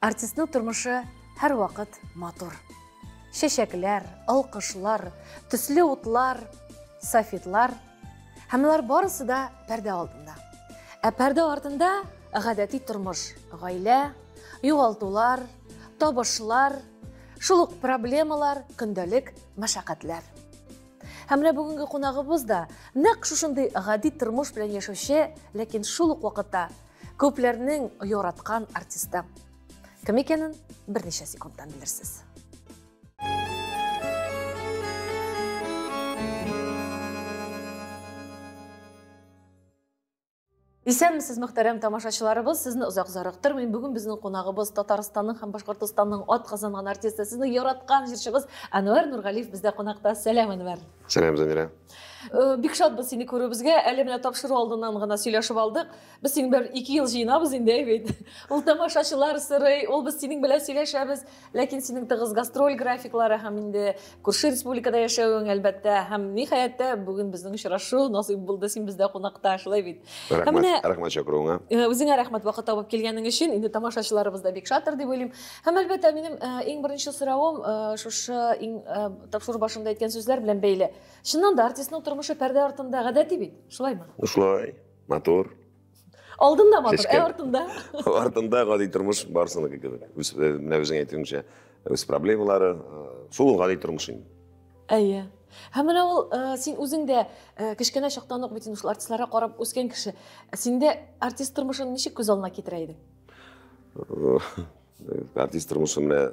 Артистның тормышы һәрвакыт матур. Чәчәкләр, алкышлар, төсле утлар, софитлар һәм алар барысы да пәрдә алдында. Ә пәрдә артында гадәти тормыш, гаилә, югалтулар, табышлар, шул ук проблемалар, көндәлек мәшәкатьләр. Һәм менә бүгенге кунагыбыз да нәкъ шушындый гади тормыш белән яшәүче, ләкин шул ук вакытта күпләрнең яраткан артисты. Кем икәнен берничә секундтан белерсез. Исәнмесез, мөхтәрәм тамашачыларыбыз. Сезне озак зарыктырмыйм. Бүген безнең кунагыбыз Татарстанның һәм Башкортостанның ат казанган артисты, сезнең яраткан җырчыгыз Әнвәр Нургалиев бездә кунакта. Сәлам, Әнвәр. Сәлам, Замира. Бик шатбыз сине күрүебезгә. Әле менә тапшыру алдыннан гына сөйләшеп алдык. Без синең белән 2 ел җыенабыз инде, әй бит. Ул тамашачылар сорый, ул без синең белән сөйләшәбез. Ләкин синең тыгыз гастроль графиклары һәм инде күрше республикада яшәвең, әлбәттә, һәм ниһаятьтә бүген безнең очрашу насыйп булды, син бездә кунакта, шулай бит. Рәхмәт, менә, рәхмәт чакыруыңа. Үзеңә рәхмәт вакыт табып килгәнең өчен. Инде тамашачыларыбыз да бик шатыр дип уйлыйм. Һәм әлбәттә, минем иң беренче соравым шушы иң тапшыру башында әйткән сүзләр белән бәйле. Чыннан да артистның тормышы пәрдә артында гадәти бит, шулаймы? Шулай. Матур. Алдында матур, ә артында? Артында гади тормыш барсыныкы кебек. Үз, менә үзең әйтүеңчә, үз проблемалары, шул гади тормыш инде. Әйе. Һәм менә ул, син үзең дә кечкенә чактан ук бит инде шул артистларга карап үскән кеше. Син дә артист тормышын ничек күз алдына китерә идең? Артист тормышы менә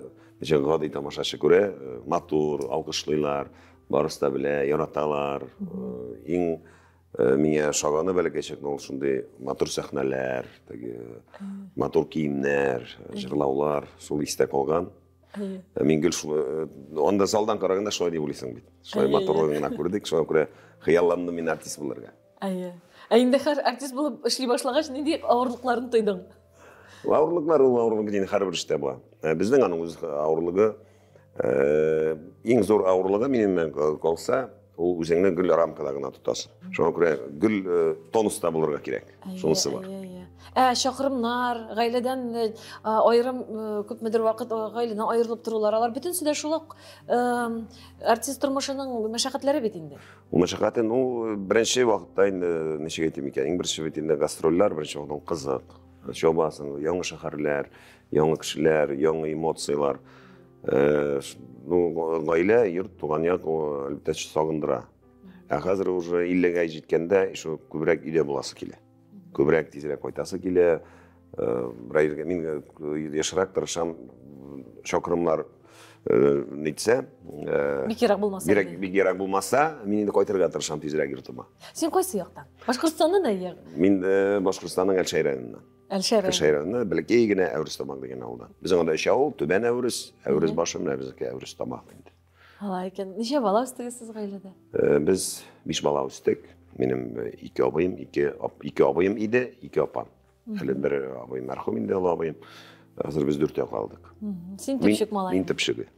ничек гади тамашачы күрә, матур, алкышлыйлар, барысы да белә, яраталар. Иң миңа ошаганы бәләкәй чакта ул шундый матур сәхнәләр, теге матур киемнәр, җырлаулар, шул истә калган. Мин гел шул анда залдан караганда шулай дип уйлыйсың бит. Шулай матурлыгын гына күрдек, шуңа күрә хыялландым мин артист булырга. Әйе. Ә инде хәзер артист булып эшли башлагач, нинди авырлыкларын тойдың? Авырлыклар ул авырлык инде һәрбер эштә була. Безнең аның үз авырлыгы, иң зур авырлыгы минем калса, ул үзеңне гел рамкада гына тотасың. Шуңа күрә гел тонуста булырга кирәк. Шунысы бар. Ә чакрымнар, гаиләдән аерым күпмедер вакыт гаиләдән аерылып торулар, алар бөтенесе дә шул ук артист тормышының мәшәкатьләре бит инде. Ул мәшәкате, ну, беренче вакытта инде ничек әйтим икән, иң беренче бит инде гастрольләр, беренче вакытта кызык. Чабасың, яңа шәһәрләр, яңа кешеләр, яңа эмоцияләр. Ну, гаилә, йорт, туган як, әлбәттә, сагындыра. Ә хәзер уже 50-гә җиткәндә, шул күбрәк өйдә буласы килә. Күбрәк тизрәк кайтасы килә. Берәр мин ешрак тырышам, чакрымнар нитсә, бик ерак булмаса. Бик ерак булмаса, мин инде кайтырга тырышам тизрәк йортыма. Син кайсы яктан? Башкортстаннан әйе. Мин Башкортстанның Әлшәй районыннан. Әлшәй районы. Әлшәй районыннан, бәләкәй генә Әүрес Тамак дигән авылдан. Безнең анда өч авыл, Түбән Әүрес, Әүрес башы, менә безнеке Әүрес Тамак инде. Алай икән. Ничә бала үстегез сез гаиләдә? Без 5 бала үстек. Минем ике абыем, ике абыем иде, ике апам. Әле бер абыем мәрхүм инде, олы абыем. Хәзер без дүртәү калдык. Син төпчек малай. Мин төпчеге.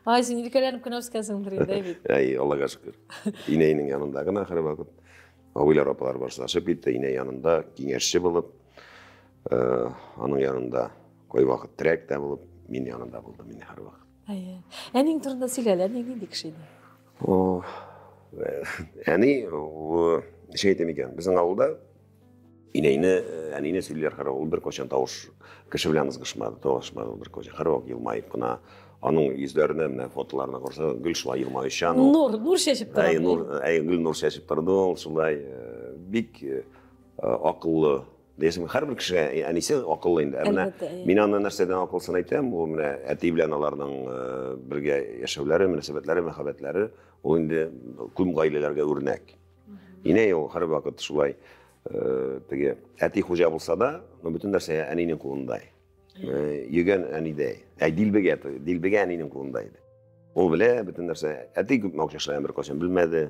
Ай, син иркәләнеп кенә үскәнсеңдер инде, бит. Әй, Аллага шөкер. Инәйнең янында гына һәрвакыт. Абыйлар, апалар барысы да чыгып китте. Инәй янында киңәшче булып, аның янында кайвакыт терәк тә булып, мин янында булдым инде һәрвакыт. Әйе. Әниң турында сөйлә әле, әниң нинди кеше иде? О, әни, ничек әйтәм икән, безнең авылда инәйне, әнине сөйлиләр һәрвакыт, ул беркайчан тавыш кеше белән ызгышмады, талашмады, ул беркайчан һәрвакыт елмаеп кына, аның йөзләренә менә фотоларына карасаң, гел шулай елмаючан ул. Нур, нур чәчеп тора. Әй, нур, әй, гел нур чәчеп торды ул, шулай бик акыллы. Диясең, һәрбер кеше әнисе акыллы инде. Ә менә мин аны нәрсәдән акылсын әйтәм, ул менә әти белән аларның бергә яшәүләре, мөнәсәбәтләре, мәхәббәтләре, ул инде күп гаиләләргә үрнәк. Инәй ул һәрвакыт шулай теге әти хуҗа булса да, но бөтен нәрсә әнинең кулында. Йөгән әнидә. Ә дилбегә, дилбегә әнинең кулында иде. Ул белә бөтен нәрсә. Әти күпме акча эшләгән беркайчан белмәде.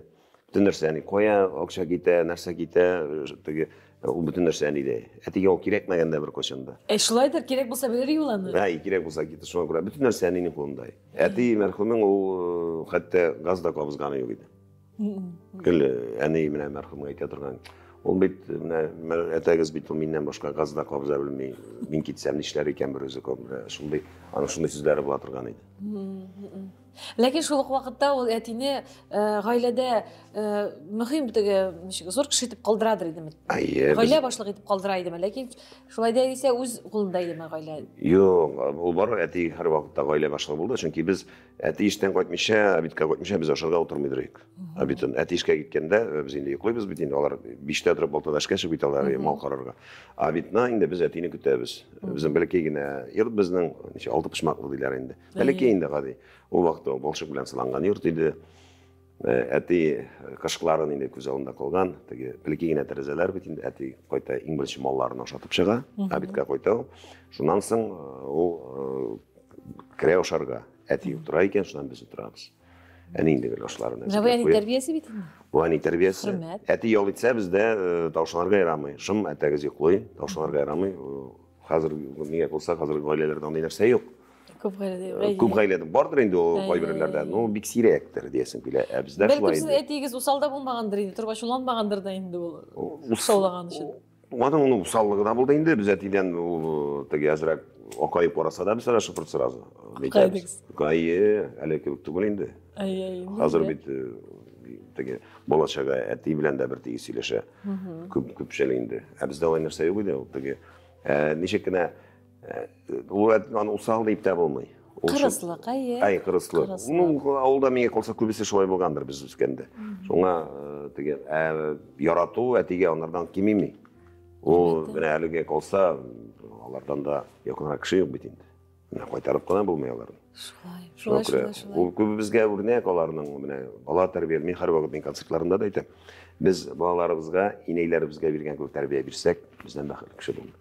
Бөтен нәрсә әни кая акча китә, нәрсә китә, теге ул бөтен нәрсә әнидә. Әтигә ул кирәкмәгән дә беркайчан да. Ә шулайдыр, кирәк булса белер ул аны. Әй, кирәк булса китә. Шуңа күрә бөтен нәрсә әнинең кулында. Әти мәрхүмнең ул хәтта газ да кабызганы юк иде. Гел әни менә мәрхүмгә әйтә торган. Ул бит менә әтәгез бит ул миннән башка газ да кабыза белми. Мин китсәм нишләр икән бер үзе шундый, аның шундый сүзләре була торган иде. Ләкин шул ук вакытта ул әтине гаиләдә мөһим теге ничек зур кеше итеп калдырадыр идеме? Гаилә башлыгы итеп калдыра идеме? Ләкин шулай да дисә үз кулында идеме гаилә? Юк, ул бар әти һәрвакытта гаилә башлыгы булды, чөнки без әти эштән кайтмыйча, обедка кайтмыйча без ашарга утырмыйдыр идек. Обедын әти эшкә киткәндә без инде йоклыйбыз бит инде, алар 5тә торып 6да эшкә чыгып китәләр мал карарга. Обедны инде без әтине көтәбез. Безнең бәләкәй генә йорт безнең, ничә 6 почмаклы диләр инде. Бәләкәй инде гади. Ул вакытта балчык белән сыланган йорт иде. Әти кышкыларын инде күз алдында калган, теге бәләкәй генә тәрәзәләр бит инде, әти кайта иң беренче малларын ашатып чыга, обедка кайта ул. Шуннан соң ул керә ашарга. Әти утыра икән, шуннан без утырабыз. Әни инде гел ашларын әзерләп. Бу әни тәрбиясе бит инде. Бу әни тәрбиясе. Хөрмәт. Әти ял итсә, бездә таушаларга ярамый. Шым әтәгез йоклый, таушаларга ярамый. Хәзер нигә булса, хәзер гаиләләрдә андый нәрсә юк. Күп гаиләдә юк. Күп гаиләдә бардыр инде ул кайберләрдә, но бик сирәктер диясем килә. Ә бездә шулай. Бәлки сезнең әтиегез усал да булмагандыр инде, торып ачуланмагандыр да инде ул шаулаган өчен. Аның ул усаллыгы да булды инде. Без әтидән ул теге әзрәк акаеп караса да, без сразу шыпырт сразу. Акайдыгыз. Әйе, әле кебек түгел инде. Әйе, Хәзер бит теге бала чага әти белән дә бер тигез сөйләшә. Күп күпчелек инде. Ә бездә алай нәрсә юк иде ул теге. Ничек кенә ул аны усал дип тә булмый. Кырыслык, әйе. Әй, кырыслык. Ну, авылда миңа калса күбесе шулай булгандыр без үскәндә. Шуңа теге ярату әтигә анардан кимеми. Ул менә әлегә калса, алардан да якынрак кеше юк бит инде. Менә кайтарып кына булмый аларны. Шулай, шулай, шулай, шулай. Ул күбебезгә үрнәк аларның менә бала тәрбия. Мин һәрвакыт мин концертларымда да әйтәм. Без балаларыбызга, инәйләребезгә биргән кебек тәрбия бирсәк, бездән бәхетле кеше булмый.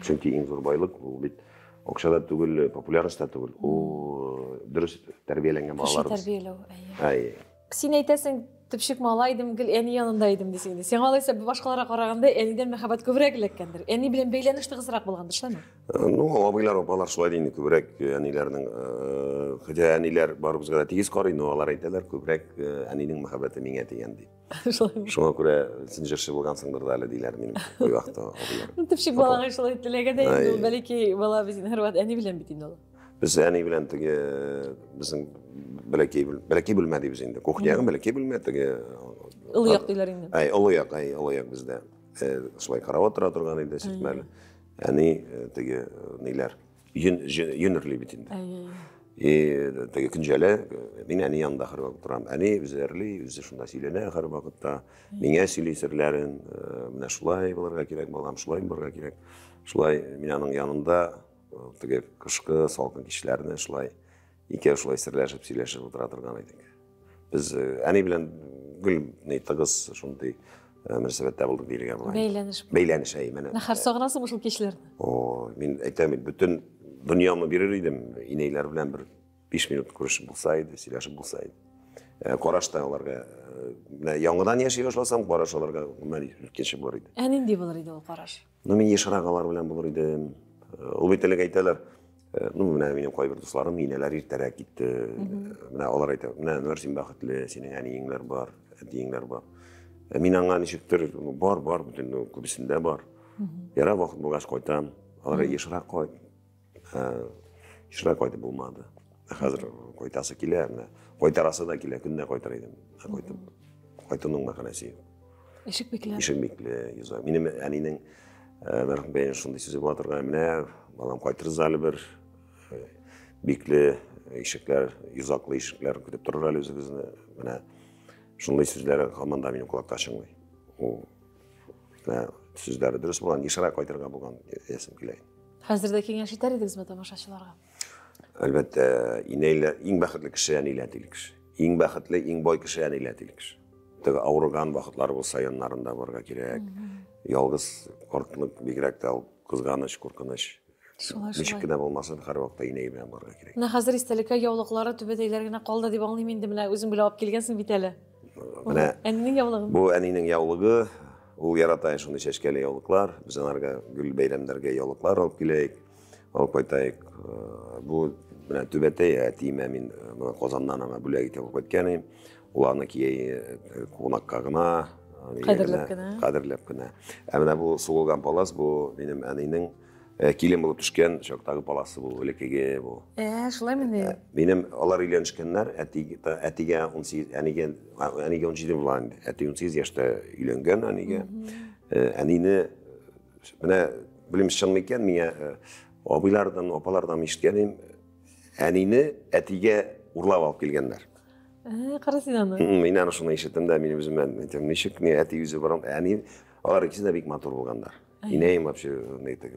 Чөнки иң зур байлык ул бит акча да түгел, популярность та түгел. Ул дөрес тәрбияләнгән балаларыбыз. Кеше тәрбияләү, әйе. Әйе. Син әйтәсең, төпчек малай идем, гел әни янында идем дисең инде. Сиңа алайса башкаларга караганда әнидән мәхәббәт күбрәк эләккәндер. Әни белән бәйләнеш тыгызрак булгандыр, шулаймы? Ну, абыйлар, апалар шулай инде күбрәк әниләрнең, хотя әниләр барыбызга да тигез карый, но алар әйтәләр, күбрәк әнинең мәхәббәте миңа тигән дип. Шулаймы? Шуңа күрә син җырчы булгансыңдыр да әле диләр минем кайвакытта абыйлар. Ну, төпчек балага шулай теләгә дә инде ул, бәләкәй бала без һәрвакыт әни белән бит инде ул. Без әни белән теге безнең бәләкәй бәләкәй бүлмә дибез инде. Кухнягы бәләкәй бүлмә теге. Олы як диләр инде. Әй, олы як, әй, олы як бездә. Шулай карават тора торган иде, сиртмәле. Әни теге ниләр йөн йөн эрли бит инде. И теге көнҗәлә, мин әни янында һәрвакыт торам. Әни үзе эрли, үзе шунда сөйләнә һәрвакытта. Миңа сөйли серләрен, менә шулай булырга кирәк, балам, шулай булырга кирәк. Шулай мин аның янында теге кышкы салкын кичләрне шулай икәү шулай серләшеп сөйләшеп утыра торган идек. Без әни белән гел ни тыгыз шундый мөнәсәбәттә булдык диелгән була. Бәйләнеш. Бәйләнеш, әй, менә. Нәхәр сагынасыңмы шул кичләрне? О, мин әйтәм бит, бөтен дөньямны бирер идем, инәйләр белән бер 5 минут күрешеп булса иде, сөйләшеп булса иде. Караш та аларга, менә яңадан яши башласам, караш аларга гомумән икенче булыр иде. Ә нинди булыр иде ул караш? Ну, мин ешрак алар белән булыр идем. Ул бит элек әйтәләр, ну, менә минем кайбер дусларым, инәләр иртәрәк китте. Менә алар әйтә, менә Әнвәр, син бәхетле, синең әниеңләр бар, әтиеңләр бар. Мин аңа ничектер, бар, бар, бөтен күбесендә бар. Ярар, вакыт булгач кайтам. Аларга ешрак кайт. Ешрак кайтып булмады. Хәзер кайтасы килә, менә кайтарасы да килә, көн дә кайтыр идем. Кайтып, кайтуның мәгънәсе юк. Ишек бикле. Ишек бикле, йозак. Минем әнинең мәрхүм бәйнең шундый сүзе була торган, менә балам кайтырыз әле бер бикле ишекләр, йозаклы ишекләр көтеп торыр әле үзегезне. Менә шундый сүзләр һаман да минем колакта чыңлый. Ул менә сүзләре дөрес булган, ешрак кайтырга булган ясым килә. Хәзер дә киңәш итәр идегезме тамашачыларга? Әлбәттә, инәйләр иң бәхетле кеше әниләр әтиле кеше. Иң бәхетле, иң бай кеше әниләр әтиле кеше. Теге авырган вакытлар булса яннарында барырга кирәк. Ялгыз картлык бигрәк тә ул кызганыч, куркыныч. Шулай, Ничек шулай. кенә булмасын, һәрвакытта инәй белән барырга кирәк. Менә хәзер истәлеккә яулыклары түбәтәйләр генә калды дип аңлыйм инде, менә үзең белән алып килгәнсең бит әле. Менә әнинең яулыгы. Бу әнинең яулыгы, ул ярата шундый чәчкәле яулыклар. Без аларга гөл бәйрәмнәргә яулыклар алып киләйек, алып кайтайык. Бу менә түбәтәй әтиемә мин моны Казаннан аңа бүләк итеп алып кайткан идем. Ул аны кия кунакка гына. Кадерләп кенә. Кадерләп кенә. Ә менә бу сугылган палас, бу минем әнинең килен булып төшкән чактагы паласы бу, элеккеге бу. Шулаймыни? Минем алар өйләнешкәннәр, әтигә 18, әнигә 17 була инде. Әти 18 яшьтә өйләнгән әнигә. Әнине менә белмим чын микән, миңа абыйлардан, апалардан ишеткән идем. Әнине әтигә урлап алып килгәннәр. Кара син аны. Мин аны шуны ишеттем дә, мин үземә әйтәм, ничек ни әти үзе барам, әни, алар икесе дә бик матур булганнар. Инәем вообще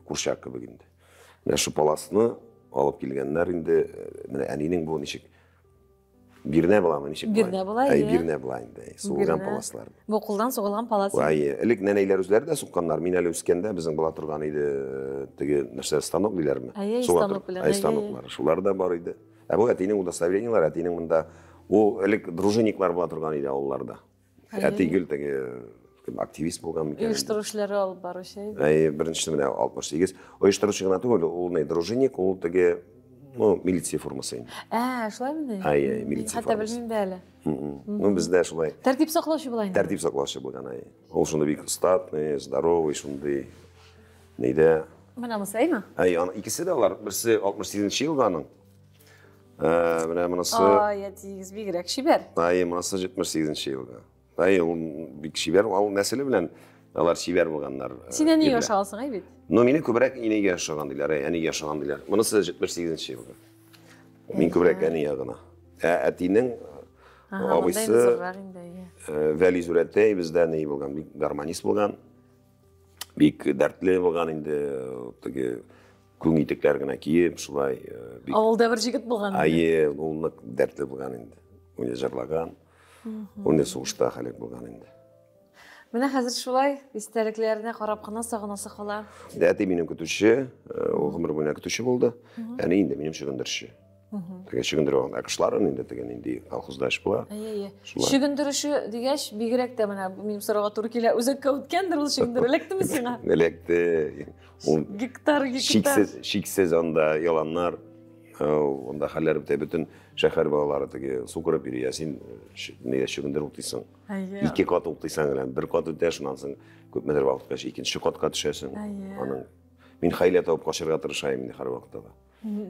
курчак кебек инде. Менә шу паласны алып килгәннәр инде, менә әнинең бу ничек бирнә буламы, ничек була? Бирнә була, әй, бирнә була инде. Сугылган паласлар. Бу кулдан сугылган палас. Әй, элек нәнәйләр үзләре дә сукканнар. Мин әле үскәндә безнең була торган иде, теге нәрсә станок диләрме? Әй, станок белән. Әй, станоклар. Шулар да бар иде. Ә бу әтинең удостоверениеләре, әтинең монда ул элек дружинниклар була торган иде авылларда. Әти гел теге активист булган микән? Оештыру эшләре алып баручы. Әй, беренчесе менә 68. Оештыручы гына түгел, ул не дружинник, ул теге, ну, милиция формасы инде. Ә, шулаймыни? Әй, әй, милиция формасы. Хәтта белмим дә әле. Ну, бездә шулай. Тәртип саклаучы була инде. Тәртип саклаучы булган, әй. Ул шундый бик статный, здоровый, шундый нидә. Менә монысы, әйме? Әй, аны икесе дә алар, берсе 68 елгы аның. Менә монысы. Ай, әтиегез бигрәк чибәр. Әй, монысы 78 елгы. Әй, ул бик чибәр, ул нәселе белән алар чибәр булганнар. Син әнигә ошагансың, әй бит? Ну, мине күбрәк инәгә ошаган диләр, әй, әнигә ошаган диләр. Монысы 78 елгы. Мин күбрәк әни ягына. Ә әтинең абыйсы Вәли Зүрәтәй бездә ни булган, бик гармонист булган. Бик дәртле булган инде, теге күн итекләр генә киеп, шулай бик. Авылда бер җегет булган. Әйе, ул нык дәртле булган инде. Ул җырлаган. Ул сугышта һәлак булган инде. Менә хәзер шулай истәлекләренә карап кына сагынасы кала. Әти минем көтүче, ул гомер буена көтүче булды. Әни инде минем чөгендерче. Теге чөгендер алган кышларын инде теге нинди колхозда эш була. Әйе, әйе. Чөгендер эше дигәч, бигрәк тә менә минем сорауга туры килә. Үзәккә үткәндер ул чөгендер, эләктеме сиңа? Эләкте. Ул гектар, гектар. Шиксез, шиксез анда яланнар. Анда хәлләр бетә, бөтен шәһәр балалары теге су күреп йөри, ә син нигә чөгендер утыйсың? Ике кат утыйсың белән, бер кат үтә, шуннан соң күпмедер вакыт үткәч икенче катка төшәсең. Аның мин хәйлә табып качарга тырышам инде һәрвакытта да.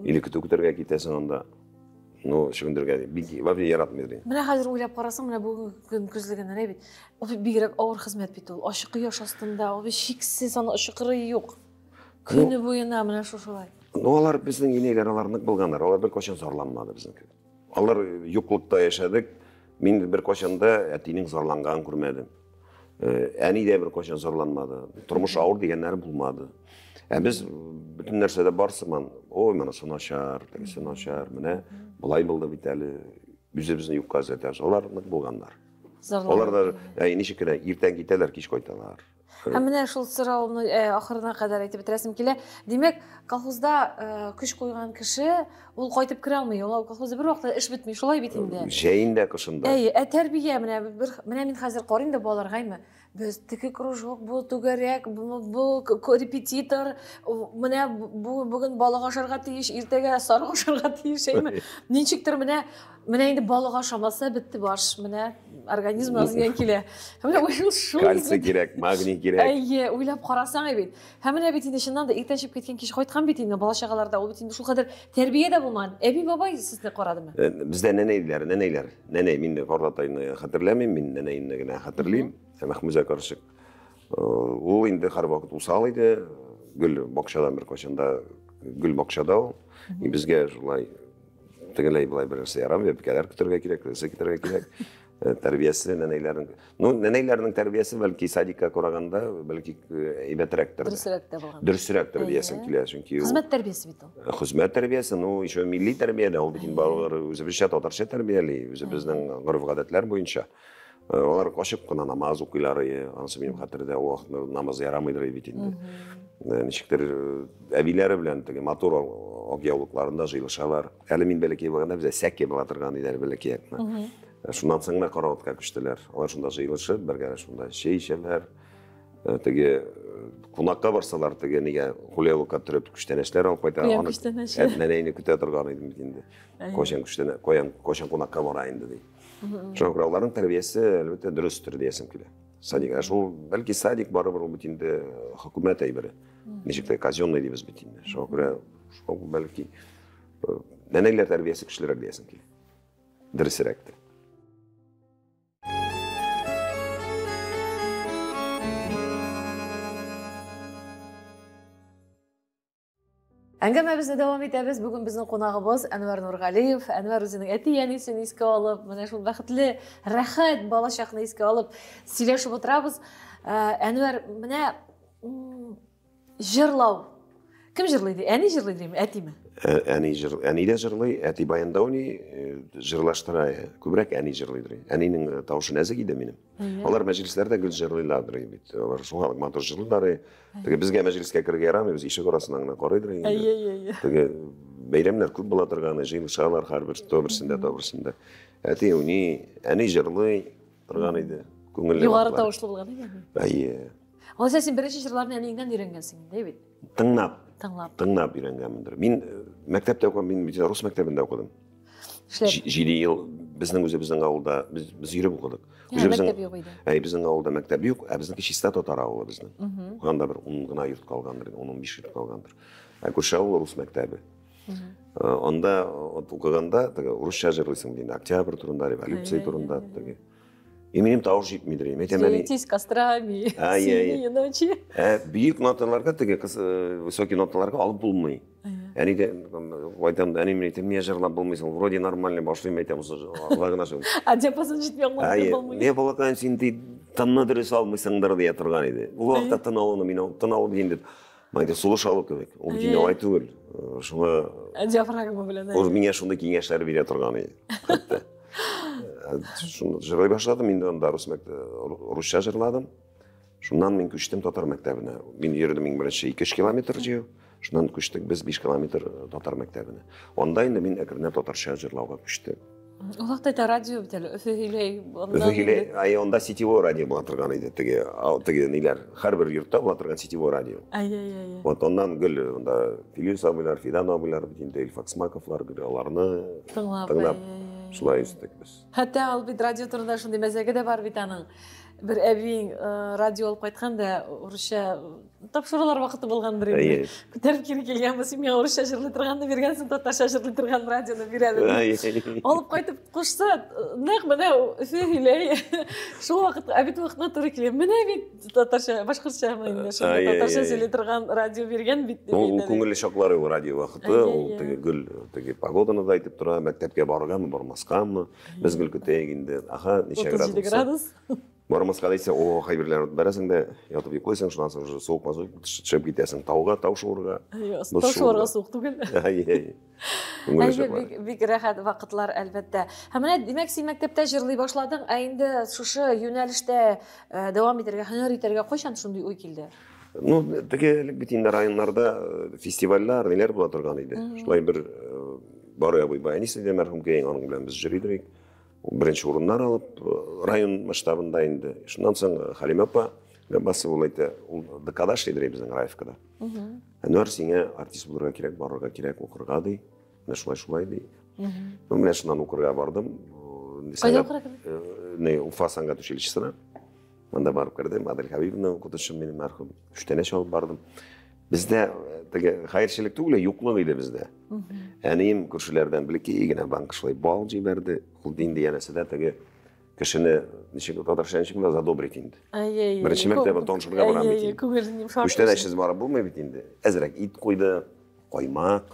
Или көтү көтәргә китәсең анда. Ну, чөгендергә бик вообще яратмый идем. Менә хәзер уйлап карасаң, менә бүгенге көн күзлегеннән әй бит. Ул бит бигрәк авыр хезмәт бит ул. Ачык кояш астында, ул бит шиксез, аны очы-кырые юк. Көне буена менә шушылай. Ну, алар безнең инәйләр, алар нык булганнар. Алар беркайчан зарланмады безнең кебек. Алар юклыкта яшәдек. Мин беркайчан да әтинең зарланганын күрмәдем. Әни дә беркайчан зарланмады. Тормыш авыр дигәннәре булмады. Ә без бөтен нәрсәдә бар сыман. Ой, монысы начар, тегесе начар. Менә болай булды бит әле. Үзебезне юкка эзләтәбез. Алар нык булганнар. Алар да ничек кенә иртән китәләр, кич кайталар. Һәм менә шул сорауны ахырына кадәр әйтеп бетерәсем килә. Димәк, колхозда көч куйган кеше ул кайтып керә алмый. Ул колхозда бер вакытта эш бетми, шулай бит инде. Җәен дә, кышын да. Әйе, ә тәрбия менә бер менә мин хәзер карыйм да балаларга, әйме. Без теге кружок, бу түгәрәк, бу репетитор, менә бу бүген балык ашарга тиеш, иртәгә сарык ашарга тиеш, әйме. Ничектер менә менә инде балык ашамаса бетте баш, менә организм зыян килә. Һәм менә шул кальций кирәк, магний кирәк. Әйе, уйлап карасаң бит. Һәм менә бит инде чыннан да иртән чыгып киткән, кич кайткан бит инде бала чагаларда, ул бит инде шулкадәр тәрбия дә булмаган. Әби бабай сезне карадымы? Бездә нәнәйләр, нәнәйләр. Нәнәй, мин картатайны хәтерләмим, мин нәнәйне генә хәтерлим. Мәхмүзә карчык. Ул инде һәрвакыт усал иде. Гөл бакчадан бер кайчан да гөл бакчада ул. И безгә шулай тегеләй былай бер нәрсә ярамый, бәбкәләр көтәргә кирәк, нәрсә көтәргә кирәк. Тәрбиясе нәнәйләрнең. Ну, нәнәйләрнең тәрбиясе бәлки садикка караганда бәлки әйбәтрәктер. Дөресрәк тә булган. Дөресрәк тәрбиясен килә, чөнки хезмәт тәрбиясе бит ул. Хезмәт тәрбиясе, ну, еще милли тәрбия дә ул бит инде балалар үзебезчә татарча тәрбияли, үзебезнең гореф-гадәтләр буенча. Алар качып кына намаз укыйлар, анысы минем хәтердә, ул вакытта намаз ярамыйдыр бит инде. Ничектер әбиләре белән теге матур ак яулыкларында җыелышалар. Әле мин бәләкәй булганда бездә сәке була торган иде, әле бәләкәй якны. Шуннан соң гына караватка күчтеләр. Алар шунда җыелышып, бергә шунда чәй эчәләр. Теге кунакка барсалар, теге нигә кулъяулыкка төреп күчтәнәчләр алып кайта. Аны нәнәйне көтә торган идем бит инде. Кайчан күчтәнә, кайчан кунакка бара инде ди. Шуңа күрә аларның тәрбиясе әлбәттә дөрестер диясем килә. Садик. Ә шул, бәлки садик барыбер ул бит инде хөкүмәт әйбере. Ничек тә казенный дибез бит инде. Шуңа күрә шул бәлки нәнәйләр тәрбиясе көчлерәк диясең килә. Дөресрәк тә. Әңгәмәбезне дәвам итәбез. Бүген безнең кунагыбыз Әнвәр Нургалиев. Әнвәр үзенең әти-әнисен искә алып, менә шул бәхетле, рәхәт балачакны искә алып сөйләшеп утырабыз. Әнвәр, менә җырлау. Кем җырлый ди? Әни җырлый дими, әтиме? Әни җыр, әни дә җырлый, әти баянда уйный, җырлаштыра. Күбрәк әни җырлыйдыр. Әнинең тавышы нәзек иде минем. Алар мәҗлесләрдә гел җырлыйлардыр бит. Алар шуңа матур җырлыйлар. Теге безгә мәҗлескә керергә ярамый, без ишек арасыннан гына карыйдыр инде. Әйе, әйе, әйе. Теге бәйрәмнәр күп була торган, җыелышалар һәрбер то берсендә, то берсендә. Әти уйный, әни җырлый торган иде. Күңелле. Югары тавышлы булган иде. Әйе. Алайса син беренче җырларны әниеңнән өйрәнгәнсең инде, бит? Тыңлап. Тыңлап. Тыңлап өйрәнгәнмендер. Мин мәктәптә укыдым, мин бит рус мәктәбендә укыдым. Эшләп. 7 ел безнең үзебезнең авылда без йөреп укыдык. Үзебезнең мәктәп юк иде. Әй, безнең авылда мәктәп юк, ә безнеке чиста татар авылы безнең. Укыганда бер 10 гына йорт калгандыр, 10-15 йорт калгандыр. Ә күрше авыл рус мәктәбе. Анда укыганда теге урысча җырлыйсың инде, октябрь турында, революция турында теге. И минем тавыш җитмидер. Әйтәм, әни. Светись кострами, синие ночи. Ә бөек ноталарга теге высокий ноталарга алып булмый. Әни дә әйтәм, әни мин әйтәм, миңа җырлап булмыйсың, вроде нормально башлыйм, әйтәм, алай гына шул. А диапазон җитми аңлатып булмый. Не балакай, син ди тынны дөрес алмыйсыңдыр дия торган иде. Ул вакытта тын алуны мин тын алып инде. Майда сулыш алу кебек. Ул бит инде алай түгел. Шуңа диафрагма белән. Ул миңа шундый киңәшләр бирә торган иде. Хәтта. Шуны җырлый башладым, инде анда рус русча җырладым. Шуннан мин күчтем татар мәктәбенә. Мин йөрдем иң беренче 2-3 километр җыю. Шуннан күчтек без 5 километр татар мәктәбенә. Анда инде мин әкренләп татарча җырлауга күчтем. Ул вакытта әйтә радио бит әле, Өфе һөйләй. Өфе һөйләй, ай, анда сетевой радио була торган иде, теге, теге ниләр, һәрбер йортта була торган сетевой радио. Ай, ай, ай. Вот аннан гел анда Филүс абыйлар, Фидан абыйлар, бит инде Илфак Смаковлар, гел аларны тыңлап, шулай үстек без. Хәтта ул бит радио турында шундый мәзәге дә бар бит аның. Бер әбиң радио алып кайткан да, урысча тапшырулар вакыты булгандыр инде. Күтәреп кире килгән бу, син миңа урысча җырлый торганны биргәнсең, татарча җырлый торган радионы бир әле. Алып кайтып кушса, нәкъ менә Өфе һөйләй. Шул вакыт, ә бит вакытына туры килә. Менә бит татарча, башкортчамы инде, шунда татарча сөйли торган радио биргән бит. Ул күңелле чаклар ул радио вакыты, ул теге гөл, теге погоданы да әйтеп тора, мәктәпкә барыргамы, бармаскамы. Без гел көтәйек инде. Аха, ничә 37 градус. Бармаска дисә, о, кайберләр бәрәсең дә, ятып йоклыйсың, шуннан соң уже суык мазук төшеп китәсең тауга, тау шуырга. Тау шуырга суык түгел. Әй, әй. Әйе, бик рәхәт вакытлар, әлбәттә. Һәм менә, димәк, син мәктәптә җырлый башладың, ә инде шушы юнәлештә дәвам итәргә, һөнәр итәргә кайчан шундый уй килде? Ну, теге элек бит инде районнарда фестивальләр, ниләр була торган иде. Шулай бер Барый абый баянист иде, мәрхүмкәй, аның белән без җыр идек. Беренче урыннар алып, район масштабында инде. Шуннан соң Халимә апа Габбасова ул әйтә, ул ДКда эшли безнең Раевкада. Әнвәр, сиңа артист булырга кирәк, барырга кирәк, укырга ди. Менә шулай-шулай ди. Ну, менә шуннан укырга бардым. Кайда укырга кердең? Не, Уфа сәнгать училищесына. Монда барып кердем, Адель Хабибовна укытучым минем мәрхүм. Күчтәнәч алып бардым. Бездә теге хәерчелек түгел, юклык иде бездә. Әнием күршеләрдән бәләкәй генә банк шулай бал җибәрде. Ул инде янәсәдә теге кешене ничек татарча ничек була задобрить инде. Әйе. Беренче мәртәбә танышырга барам бит инде. Күңелен йомшарту. Күчтәнәчсез барып булмый бит инде. Әзрәк ит куйды, каймак.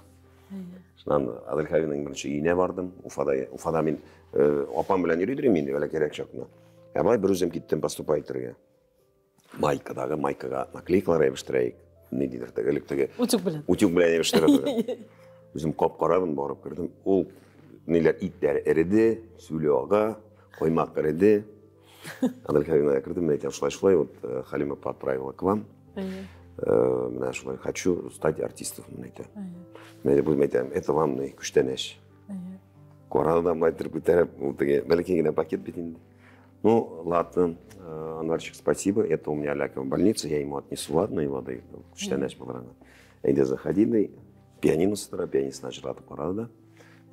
Шуннан Адель Хабибовнаның беренче өенә бардым. Уфада, Уфада мин апам белән йөри идем инде, бәләкәйрәк чакта. Ә болай бер үзем киттем поступать итәргә. Майкадагы майкага наклейкалар ябыштырайык. Ниндидер теге элек теге утюг белән. Утюг белән ябыштыра торган. Үзем кап-карабын барып кердем. Ул ниләр итләр эреде, сүле ага, каймак эреде. Адель Хабибовнага кердем, мин әйтәм, шулай-шулай, вот Халима апа отправила к вам. Менә шулай хочу стать артистом, мин әйтәм. Мин әйтәм, это вам күчтәнәч. Карады да былай иттереп күтәреп, ул теге бәләкәй генә пакет бит инде. Ну, ладно, Анварчик, спасибо, это у меня Ляка в больнице, я ему отнесу, ладно, его, да, күчтәнәч булыр аңа. Әйдә, заходи, ди, пианино сытыра, пианистына җырлатып карады да.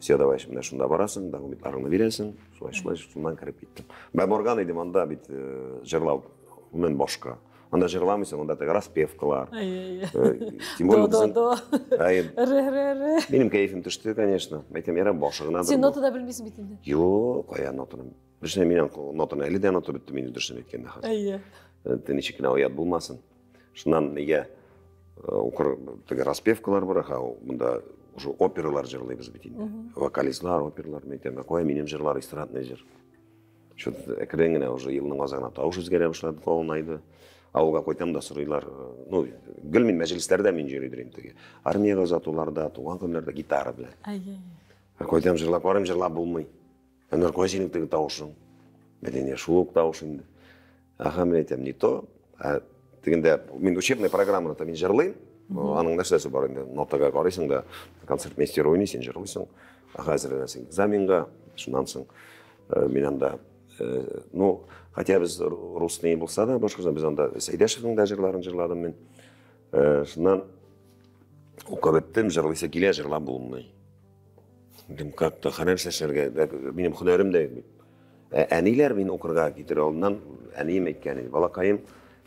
Все, давай, менә шунда барасың, документларыңны бирәсең, шулай, шулай, шуннан кереп киттем. Мин барган идем анда бит җырлау Гомумән башка. Анда җырламыйсың, анда теге распевкалар. Әйе. Тем более До, до, безнең- до. Әйе. Ре, ре, ре. Минем кәефем төште, конечно. Әйтәм, ярар, башы гынадыр Син бу. нота да белмисең бит инде. Юк, кая нотаны. Дөресен мин нотаны әле дә онытып беттем инде, дөресен әйткәндә хәзер. Әйе. Ничек кенә оят булмасын. Шуннан нигә укыр теге распевкалар бар, ха, монда уже опералар җырлыйбыз бит инде. Вокалистлар, опералар, мин әйтәм, кая минем җырлар, эстрадный җыр. Шул әкрен генә уже елның азагына тавыш үзгәрә башлады, калынайды. Авылга кайтам да сорыйлар, ну, гел мин мәҗлесләрдә мин җырлый идем теге. Армиягә озатуларда, туган көннәрдә гитара белән. Әйе. Кайтам җырлап карыйм, җырлап булмый. Әнвәр, кая синең теге тавышың? Мәдәния, шул ук тавыш инде. Аха, мин әйтәм, не то. Ә тегендә мин учебный программада мин җырлыйм. Аның нәрсәсе бар инде, нотага карыйсың да, концертмейстер уйный, син җырлыйсың. Аха, әзерләнәсең экзаменга, шуннан соң мин анда, ну, хотя без рус теле булса да, башкача без анда Сәйдәшевнең дә җырларын җырладым мин. Шуннан укып беттем, җырлыйсы килә, җырлап булмый. Дим, как-то хәнәр сәшәргә, минем һөнәрем дә юк бит. Әниләр мин укырга китер алдыннан әнием әйткән иде, балакаем,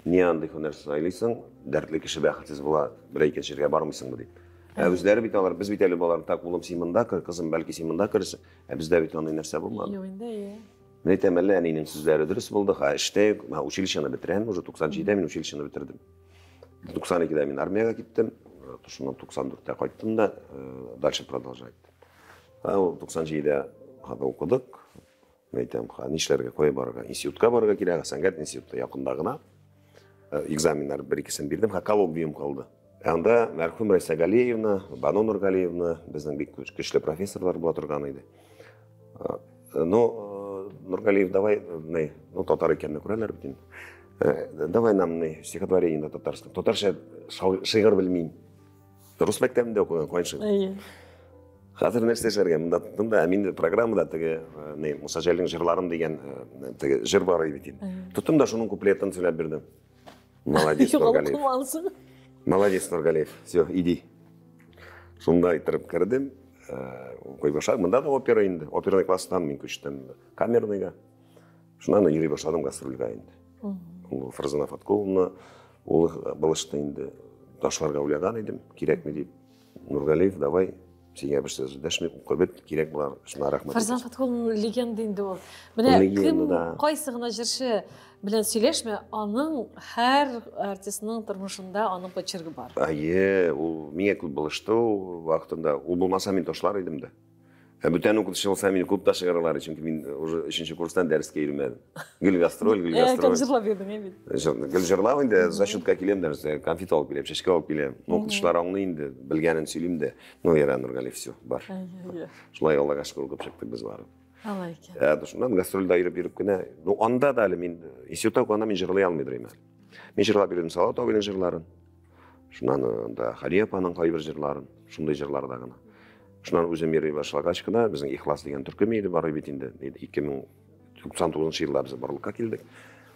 ни андый һөнәр сайлыйсың, дәртле кеше бәхетсез була, бер икенче җиргә бармыйсыңмы дип. Ә үзләре бит алар, без бит әле балалар, так, улым, син монда кер, кызым, бәлки син монда керерсең. Ә бездә бит андый нәрсә булмады. Юк инде, әйе. Мин әйтәм, әллә әнинең сүзләре дөрес булды, ха, эштә юк, мә, училищены бетерәм, уже 97-дә мин училищены бетердем. 92-дә мин армиягә киттем, шуннан 94-тә кайттым да, дальше продолжать. Ха, ул 97-дә хәзер укыдык. Мин әйтәм, ха, нишләргә, кая барырга? Институтка барырга кирәк, сәнгать институты якында гына. Экзаменнар бер-икесен бирдем, ха, коллоквиум калды. Анда мәрхүм Рәйсә Галиевна, Бану Нургалиевна, безнең бик көчле профессорлар була торган иде. Ну, Нургалиев, давай, не, ну, татар икәнне күрәләр бит инде. Давай нам не стихотворение на татарском. Татарча шигырь белмим. Рус мәктәбендә укыган кайын шигырь. Әйе. Хәзер нәрсә эшләргә? Монда тоттым да, ә мин программада теге, не, Муса Җәлилнең җырларын дигән теге җыр бар иде бит инде. Тоттым да шуның куплетын сөйләп бирдем. Молодец, Югалып Нургалиев. калмагансың. Молодец, Нургалиев. Все, иди. Шунда иттереп кердем. Укый башладым. Монда да опера инде. Оперный класстан мин күчтем камерныйга. Шуннан йөри башладым гастрольгә инде. Ул Фарзана Фаткуловна, ул булышты инде. Ташларга уйлаган идем, кирәкме дип. Нургалиев, давай, сиңа бер сүз дәшми, укып бет, кирәк булар, шуңа рәхмәт. Фарзан Фаткуловна легенда инде ул. Менә кем кайсы гына җырчы белән сөйләшмә, аның һәр артистның тормышында аның почеркы бар. Әйе, ул миңа күп булышты ул вакытында. Ул булмаса мин ташлар идем дә. Ә бүтән укытучы булса мине клубта чыгаралар, чөнки мин уже 3 курстан дәрескә йөрмәдем. Гел гастроль, гел гастроль. Кем җырлап йөрдең, әй бит? Гел җырлап инде, зачетка киләм дә, конфет алып киләм, чәчкә алып киләм. Ну, укытучылар аңлый инде, белгәнен сөйлим дә. Ну, яра, Нургалиев, все, бар. Шулай Аллага шөкер укып чыктык без барып. Алай икән. Шуннан гастрольдә йөреп-йөреп кенә, ну, анда да әле мин институтта укыганда мин җырлый алмый идем әле. Мин җырлап йөрдем Салават абыйның җырларын. Шуннан анда Хәлия апаның кайбер җырларын, шундый җырларда гына. Шуннан үзем йөри башлагач кына, безнең Ихлас дигән төркем иде бар бит инде. 2099 елда без барлыкка килдек.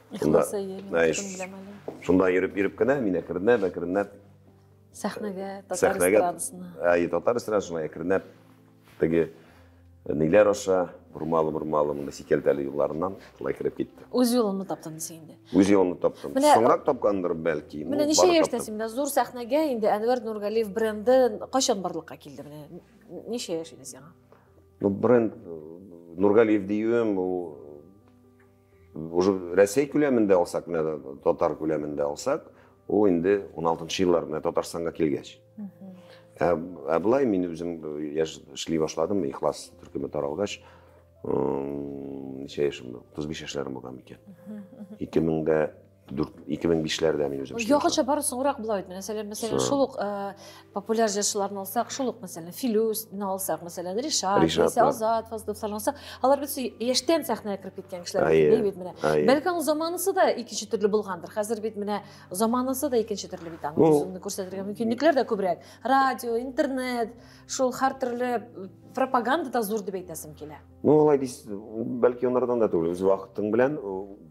Ихлас, әйе, мин төркем беләм әле. Шунда йөреп-йөреп кенә, мин әкренләп, әкренләп сәхнәгә, татар эстрадасына. Әйе, татар эстрадасына әкренләп теге ниләр аша, бормалы-бормалы, монда сикәлтәле юлларыннан шулай кереп китте. Үз юлыңны таптың дисең инде. Үз юлымны таптым. Соңрак тапкандыр бәлки. Менә ничә яшьтә син менә зур сәхнәгә инде Әнвәр Нургалиев бренды кайчан барлыкка килде менә? Ничә яшь иде сиңа? Ну, бренд Нургалиев диюем, ул уже Рәсәй күләмендә алсак, менә татар күләмендә алсак, ул инде 16 еллар менә Татарстанга килгәч. Ә болай мин үзем яшь эшли башладым, Ихлас төркеме таралгач, ничә яшем, 35 яшьләрем булган микән? 2004, 2005-ләрдә мин үзем эшли Якынча башладым. бары соңрак була бит. Мәсәлән, шул ук популяр җырчыларны алсак, шул ук, мәсәлән, Филүсне алсак, мәсәлән, Ришат, Ришат, Азат Фазловларны алсак, алар бит яшьтән сәхнәгә кереп киткән кешеләр бит менә. Бәлки аның заманасы да икенче төрле булгандыр. Хәзер бит менә заманасы да икенче төрле бит аның. Үзеңне күрсәтергә мөмкинлекләр дә күбрәк. Радио, интернет, шул һәртөрле пропаганда да зур дип әйтәсем килә. Ну, алай дис, бәлки онардан да түгел. Үз вакытың белән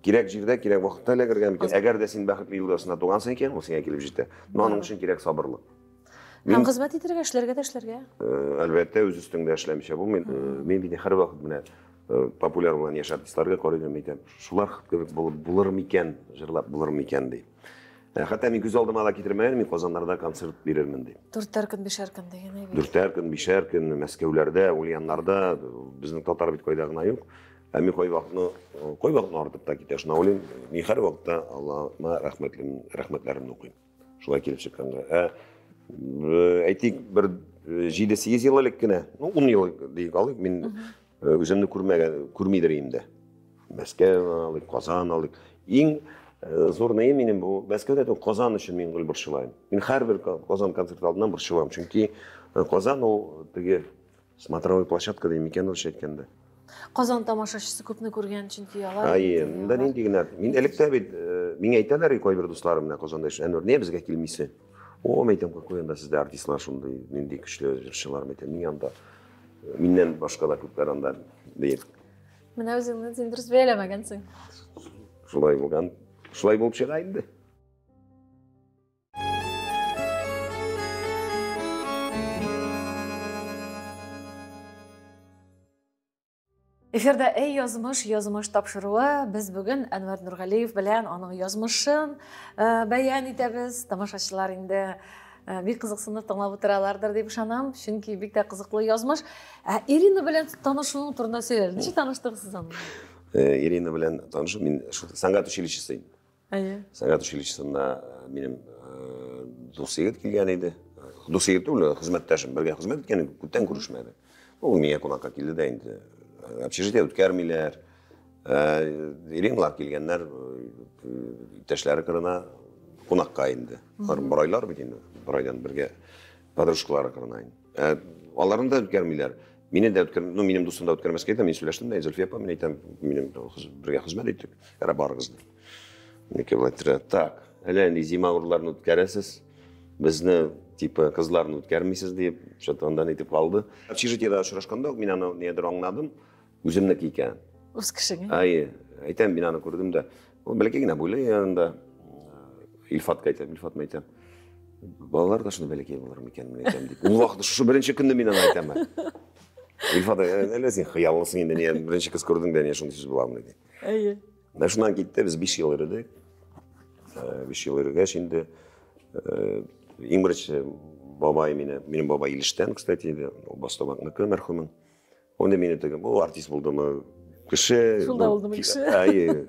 кирәк җирдә, кирәк вакытта эләгергә мөмкин. Әгәр дә син бәхетле ел арасында тугансың икән, ул сиңа килеп җитә. Но аның өчен кирәк сабырлык. Һәм хезмәт итәргә, эшләргә дә эшләргә. Әлбәттә, үз өстеңдә эшләмичә булмый. Мин бит һәрвакыт менә Популяр булган яшь артистларга карыйм, әйтәм, шулар кебек булып булыр микән, җырлап булыр микән ди. Хәтта мин күз алдыма да китермәгән, мин Казаннарда концерт бирермен ди. Дүртәр көн, бишәр көн дигән әйбер. Дүртәр көн, бишәр көн Мәскәүләрдә, Ульяннарда, безнең татар бит кайда гына юк. Ә мин кайвакытны артып та китә. Шуна уйлыйм, мин һәр вакытта Аллаһыма рәхмәтләремне укыйм. Шулай килеп чыкканга. Әйтик, бер 7-8 ел элек кенә, ну 10 ел диек алыйк, мин үземне күрмәгән, күрмидер инде. Мәскәү алыйк, Казан алыйк. Иң зур нәем минем бу Мәскәүдә түгел, Казан өчен мин гел борчылам. Мин һәрбер Казан концерты алдыннан борчылам, чөнки Казан ул теге смотровой площадка дим икән русча әйткәндә. Казан тамашачысы күпне күргән, чөнки алар Әйе, монда нинди генә. Мин элек тә бит, миңа әйтәләр кайбер дусларым менә Казанда яши, Әнвәр, нигә безгә килмисең? О, мин әйтәм, какой анда сездә артистлар шундый, нинди көчле җырчылар, мин әйтәм, мин анда, миннән башка да күпләр анда, диеп. Менә үзеңне син дөрес бәяләмәгәнсең. Шулай булган, шулай булып чыга инде. Эфирда Эй язмыш, язмыш тапшыруы. Без бүген Әнвәр Нургалиев белән аның язмышын бәян итәбез. Тамашачылар инде бик кызыксынып тыңлап утыралардыр дип ышанам, чөнки бик тә кызыклы язмыш. Ә Ирина белән танышуың турында сөйлә. Ничек таныштыгыз сез аның? Ирина белән танышу мин шул сәнгать училищесы инде. Әйе. Сәнгать училищесында минем дус егет килгән иде. Дус егет түгел, хезмәттәшем, бергә хезмәт иткән, күптән күрешмәдек. Ул миңа кунакка килде дә инде. Общежитие үткәрмиләр. Ириналар килгәннәр, иптәшләре кырына кунакка инде. Алар борайлар бит инде, борайдан бергә подружкалары кырына инде. Аларны да үткәрмиләр. Мине дә үткәр, ну, минем дустым да үткәрмәскә әйтә, мин сөйләштем дә, Зөлфия апа, мин әйтәм, минем бергә хезмәт иттек, әра барыгыз ди. Минеке болай тора, так, әллә нинди зимагурларны үткәрәсез, безне, типа, кызларны үткәрмисез дип, что-то андан әйтеп калды. Общежитиедә очрашканда ук мин аны нидер аңладым, үземнеке икән. Үз кешең. Әйе, әйтәм, мин аны күрдем дә. Ул бәләкәй генә буйлы янында. Илфатка әйтәм, Илфат әйтәм. Балалар да шуны бәләкәй булыр микән, мин әйтәм дип. Ул вакытта шушы беренче көнне мин аны әйтәм. Илфат, әллә син хыяллысың инде, не беренче кыз күрдең дә, не шундый сүз буламы ди. Әйе. Менә шуннан китте, без 5 ел йөрдек. 5 ел йөргәч инде иң беренче бабай мине, минем бабай Илештән, кстати, иде, ул Бастабакныкы мәрхүмең. Ул инде мине теге, бу артист булдымы, кеше. Шунда булдымы кеше? Әйе.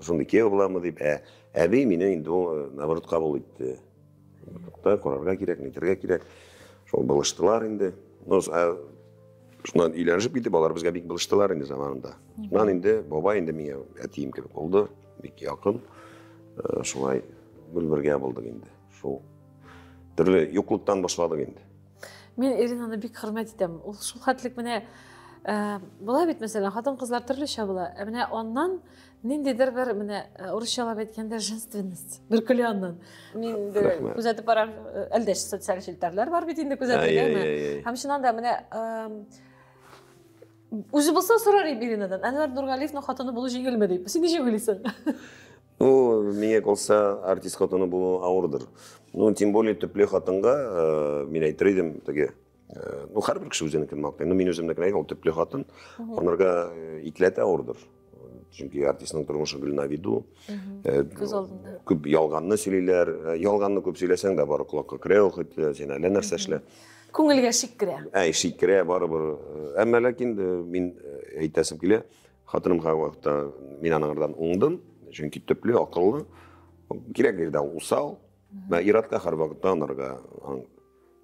Шундый кияү буламы дип, ә әби мине инде ул наоборот кабул итте. Тукта, карарга кирәк, нитәргә кирәк. Шул булыштылар инде. Ну, шуннан өйләнешеп китеп, алар безгә бик булыштылар инде заманында. Шуннан инде бабай инде миңа әтием кебек булды, бик якын. Шулай бер бергә булдык инде. Шул төрле юклыктан башладык инде. Мин Иринаны бик хөрмәт итәм. Ул шул хәтлек менә була бит, мәсәлән, хатын-кызлар төрлечә була. Ә менә аннан ниндидер бер менә урысчалап әйткәндә женственность бөркелә аннан. Мин инде күзәтеп барам, әлдә социаль челтәрләр бар бит инде күзәтергә. Һәм чыннан да менә үзе булса сорар идем Иринадан. Әнвәр Нургалиевның хатыны булу җиңелме дип. Син ничек уйлыйсың? Ну, миңа калса, артист хатыны булу авырдыр. Ну, тем более төпле хатынга, мин әйтер идем, теге, ну, һәрбер кеше үзенекен мактый. Ну, мин үземнекен әйтәм, ул төпле хатын, анарга икеләтә авырдыр. Чөнки артистның тормышы гел на виду. Күз алдында. Күп ялганны сөйлиләр. Ялганны күп сөйләсәң дә, бары колакка керә ул, хоть син әллә нәрсә эшлә. Күңелгә шик керә. Әй, шик керә, барыбер. Әмма ләкин мин әйтәсем килә, хатыным һәрвакытта мин анардан уңдым, чөнки төпле, акыллы. Кирәк җирдә усал. Мә иратка һәрвакытта анарга,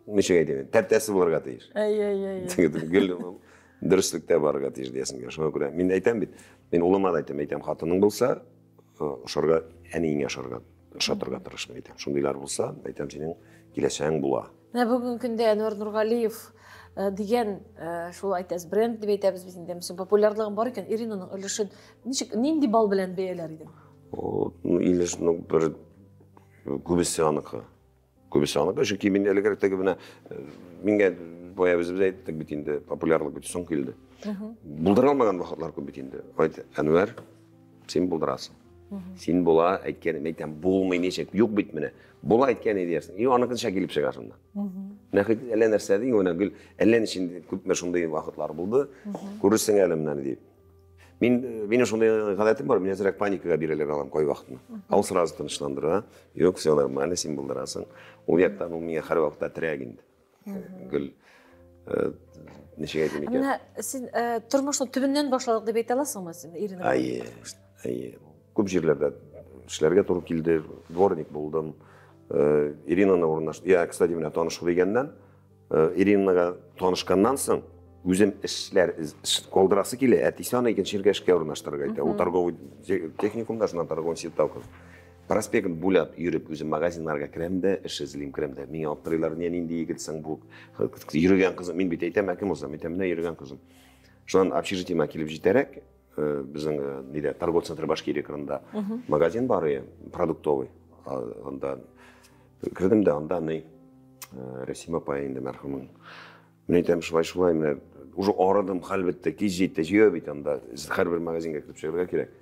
ничек әйтим, тәртәсе булырга тиеш. Әй, әй, әй. Гел дөреслектә барырга тиеш диясең килә. Шуңа күрә мин әйтәм бит, мин улыма да әйтәм, әйтәм, хатының булса, ошарга, әниеңә ошарга, ошатырга тырыш, мин әйтәм. Шундыйлар булса, әйтәм, синең киләчәгең була. Менә бүгенге көндә Әнвәр Нургалиев дигән, шул әйтәбез, бренд дип әйтәбез без инде, мисал, популярлыгың бар икән, Иринаның өлешен ничек, нинди балл белән бәяләр идең? О, ну, илеш, ну, бер күбесе аныкы. Күбесе аныкы, чөнки мин элегрәк теге менә, миңа бая үзебез әйттек бит инде, популярлык бит соң килде. Булдыра алмаган вакытлар күп бит инде. Айт, Әнвәр, син булдырасың. Син була әйткән, әйтәм, булмый ничек, юк бит менә. Була әйткән идеясың. И аныкынча килеп чыга шуннан. Менә хоть әллә нәрсә ди, менә гел әллә ничек күпме шундый вакытлар булды. Күрерсең әле менә дип. Мин минем шундый гадәтем бар, мин әзрәк паникага бирелеп алам кайвакытны. Ә ул сразу тынычландыра. Юк, все нормально, син булдырасың. Ул яктан ул миңа һәрвакытта терәк инде. Гел ничек әйтим икән? Менә син тормышны төбеннән башладык дип әйтә аласыңмы син, Ирина? Әйе, әйе. Күп җирләрдә эшләргә туры килде, дворник булдым. Иринаны урнаш... Я, кстати, менә танышу дигәннән, Иринага танышканнан соң, үзем эшләр калдырасы килә, әтисе аны икенче җиргә эшкә урнаштырырга әйтә. Ул торговый техникумда, шуннан торговый институтта укыды. Проспект буйлап йөреп, үзем магазиннарга керәм дә, эш эзлим, керәм дә. Миңа аптырыйлар, не нинди егет соң бу? Йөрегән кызым, мин бит әйтәм, ә кем булсам, әйтәм, менә йөрегән кызым. Шуннан общежитиемә килеп җитәрәк, безнең нидә, торговый центр Башкирия кырында магазин бар, продуктовый. Анда кердем дә, анда ни, Рәсим апай инде мәрхүмең. Мин әйтәм, шулай, шулай, менә уже арыдым, хәл бетте, кич җитте, җыя бит анда, һәрбер магазинга кереп чыгарга кирәк.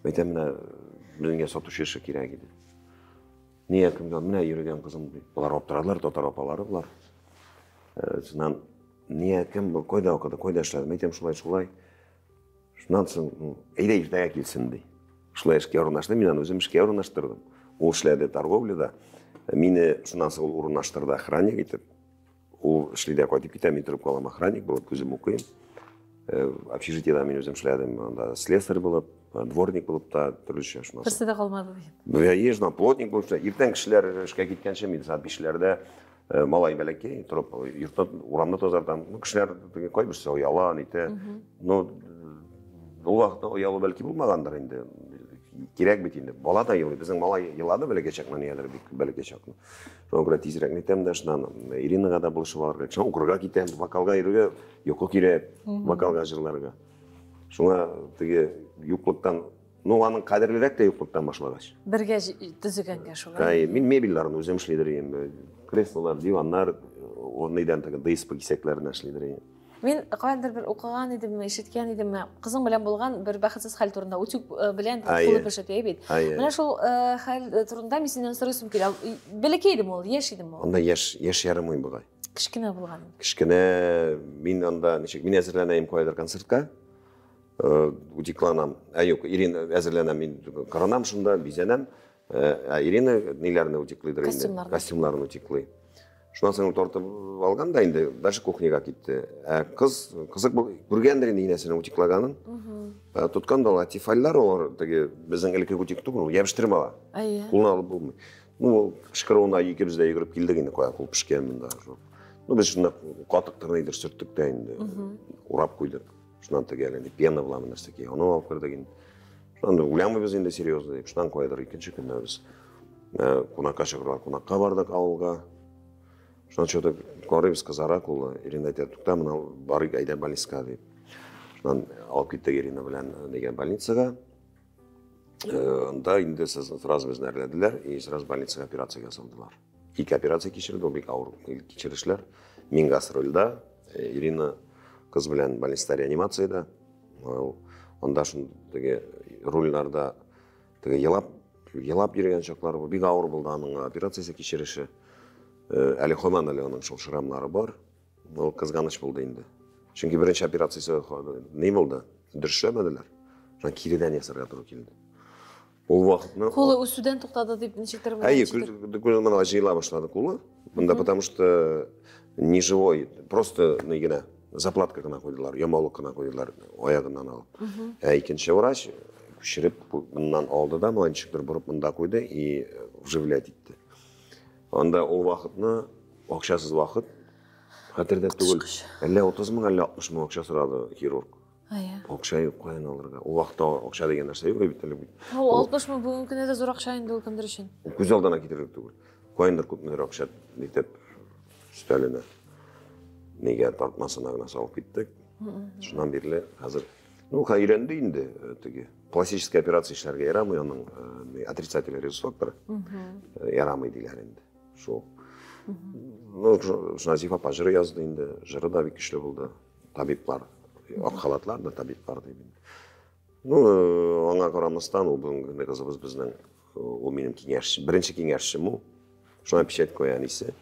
Мин әйтәм, менә безгә сатучы эше кирәк иде. Нигә кемгә, менә йөрегән кызым, ди. Болар аптырадылар, татар апалары болар. Шуннан, нигә кем бу, кайда укыды, кайда эшләде? Мин әйтәм, шулай, шулай. Шуннан соң, әйдә иртәгә килсен, ди. Шулай эшкә урнаштым, мин аны үзем эшкә урнаштырдым. Ул эшләде торговляда. Мине шуннан соң ул урнаштырды охранник итеп. Ул эшли дә кайтып китә, мин торып калам охранник булып, үзем укыйм. Общежитиедә мин үзем эшләдем, анда слесарь булып, дворник булып та төрлечә шуннан. Берсе дә калмады диген. Я ежно плотник булып эшләдем. Иртән кешеләр эшкә киткәнче мин сәгать 5-ләрдә малай бәләкәй торып йортны, урамны тазартам. Ну, кешеләр теге кайберсе ояла, нитә. Ну, ул вакытта оялу бәлки булмагандыр инде. Кирәк бит инде. Бала да елый. Безнең малай елады бәләкәй чакны, нигәдер бик бәләкәй чакны. Шуңа күрә тизрәк нитәм дә, шуннан Иринага да булышып алырга. Шуннан укырга китәм, вокалга йөрергә йокы кирәк, вокалга җырларга. Шуңа теге юклыктан, ну, аның кадерлерәк тә юклыктан башлагач. Бергә төзегәнгә шулай. Әй, мин мебельләрне үзем эшлидер идем. Креслолар, диваннар, ул нидән теге ДСП кисәкләреннән эшлидер идем. Мин каяндыр бер укыган идемме, ишеткән идемме, кызың белән булган бер бәхетсез хәл турында, утюг белән кулы пешеп, әй бит. Менә шул хәл турында мин синнән сорыйсым килә. Бәләкәй идем ул, яшь идем ул. Анда яшь, яшь ярым уй бугай. Кечкенә булган. Кечкенә, мин анда ничек, мин әзерләнәем каядыр концертка. Утекланам. Ә юк, Ирина әзерләнәм, мин кырынам шунда, бизәнәм. Ә Ирина ниләрне утеклыйдыр инде? Костюмнарын утеклый. Шуннан соң тартып алган да инде, дальше кухняга китте. Ә кыз, кызык бу, күргәндер инде инәсенең утеклаганын. Тоткан да ала, тефальлар алар теге безнең элекке утек түгел, ул ябештырып ала. Әйе. Кулына алып булмый. Ну, ул кычкыруына икебез дә йөгереп килдек инде, кая кул пешкән монда. Ну, без шунда катыктыр нидер сөрттек тә инде, урап куйдык. Шуннан теге әле пена буламы нәрсәкәй, аны алып кердек инде. Шуннан уйламыйбыз инде серьезно дип. Шуннан каядыр икенче көнне без кунакка чакырдылар, кунакка бардык авылга. Шуннан что-то карыйбыз, кызара кулы. Ирина әйтә, тукта, менә барыйк, әйдә больницага дип. Шуннан алып киттек Ирина белән дигән больницага. Анда инде сразу безне әрләделәр и сразу больницага операция ясалдылар. Ике операция кичерде, ул бик авыр кичерешләр. Мин гастрольдә, Ирина кыз белән больницада реанимациядә. Анда шундый теге рульларда теге елап, елап йөргән чаклар бу бик авыр булды аның операциясе кичереше. Әле һаман әле аның шул шрамнары бар. Ул кызганыч булды инде. Чөнки беренче операциясе ни булды? Дөрес эшләмәделәр. Шуннан киредән ясарга туры килде. Ул вакытны Кулы үсүдән туктады дип ничектер Әйе, күз менә җыела башлады кулы. Монда потому что не живой, просто ни генә заплатка гына куйдылар, ямаулык кына куйдылар аягыннан алып. Ә икенче врач күчереп моннан алды да, моңа ничектер борып монда куйды и вживлять итте. Анда ул вакытны акчасыз вакыт хәтердә түгел. Әллә 30 мең, әллә 60 мең акча сорады хирург. Әйе. Акча юк, каян алырга? Ул вакытта акча дигән нәрсә юк бит әле. Ул 60 мең бүгенге көндә дә зур акча инде ул кемдер өчен. Күз алдына китерерлек түгел. Каяндыр күпмедер акча итеп өстәленә нигә тартмасына гына салып киттек. Шуннан бирле хәзер, ну, өйрәнде инде теге. Пластическая операция эшләргә ярамый, аның отрицательный резус-факторы. Ярамый диләр инде. Шул. Ну, шуннан Зифа апа җыры язды инде. Җыры да бик көчле булды. Табиблар, ак халатлар да табиблар дип инде. Ну, аңа карамастан, ул бүгенге көндә кызыбыз безнең, ул минем киңәшче, беренче киңәшчем ул. Шуңа печать куя әнисе.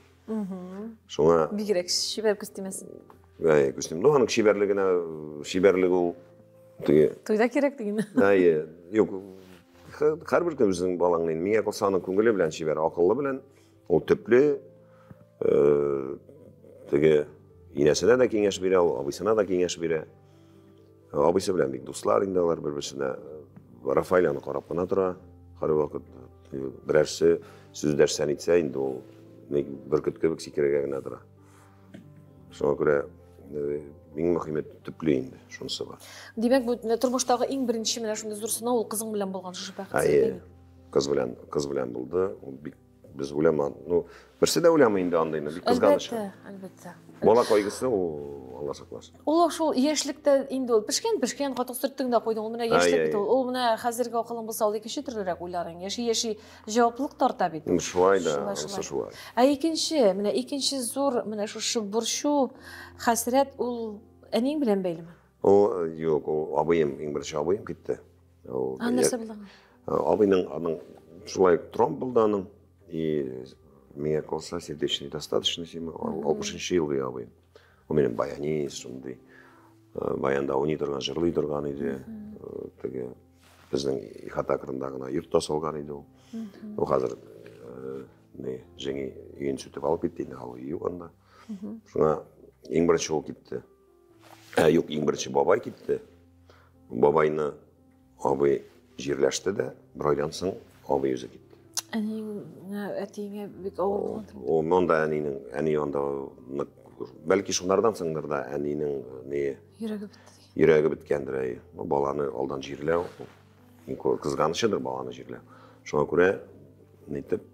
Шуңа бигрәк чибәр күз тимәсен. Әй, күз тимәсен. Ну, аның чибәрлегенә, чибәрлеге ул Теге Туйда кирәк диген. Әйе, юк. Һәрбер кем үзенең балаңны инде. Миңа калса, аның күңеле белән чибәр, акыллы белән. Ул төпле, теге инәсенә дә киңәш бирә, ул абыйсына да киңәш бирә. Абыйсы белән бик дуслар инде алар бер-берсенә. Рафаэль аны карап кына тора. Һәрвакыт берәрсе сүз дәшсә нитсә, инде ул бөркет кебек сикерергә генә тора. Шуңа күрә иң мөһиме төпле инде, шунысы бар. Димәк, бу тормыштагы иң беренче менә шундый зур сынау ул кызың белән булган шушы бәхетсезлек. Әйе. Кыз белән, кыз белән булды. Ул бик без уйлама, ну, берсе дә уйламый инде андыйны, бик кызганыч. Әлбәттә, әлбәттә. Бала кайгысы ул, Алла сакласын. Ул шул яшьлектә инде ул пешкән, пешкән катык сөрттең дә куйдың. Ул менә яшьлек бит ул. Ул менә хәзерге акылың булса, ул икенче төрлерәк уйларың. Яши-яши җаваплылык тарта бит. Шулай да, анысы шулай. Ә икенче, менә икенче зур, менә шушы борчу, хәсрәт ул әниең белән бәйлеме? Ул юк, ул абыем, иң беренче абыем китте. Ул А нәрсә булды? Абыйның аның шулай тромб булды аның. И миңа калса сердечный достаточность, 60 елгы абыем. Ул минем баянист, шундый. Баянда уйный торган, җырлый торган иде. Теге безнең ихата кырында гына йорт та салган иде ул. Ул хәзер не җиңи өен сүтеп алып китте инде, алу юк анда. Шуңа иң беренче ул китте. Ә, юк, иң беренче бабай китте. Бабайны абый җирләште дә, бер айдан соң абый үзе китте. Әниеңә, әтиеңә бик авыр булгандыр. Ул монда әнинең, әни анда нык, бәлки шунардан соңдыр да әнинең не йөрәге бетте. Йөрәге беткәндер, әйе. Баланы алдан җирләү, иң кызганычыдыр баланы җирләү. Шуңа күрә нитеп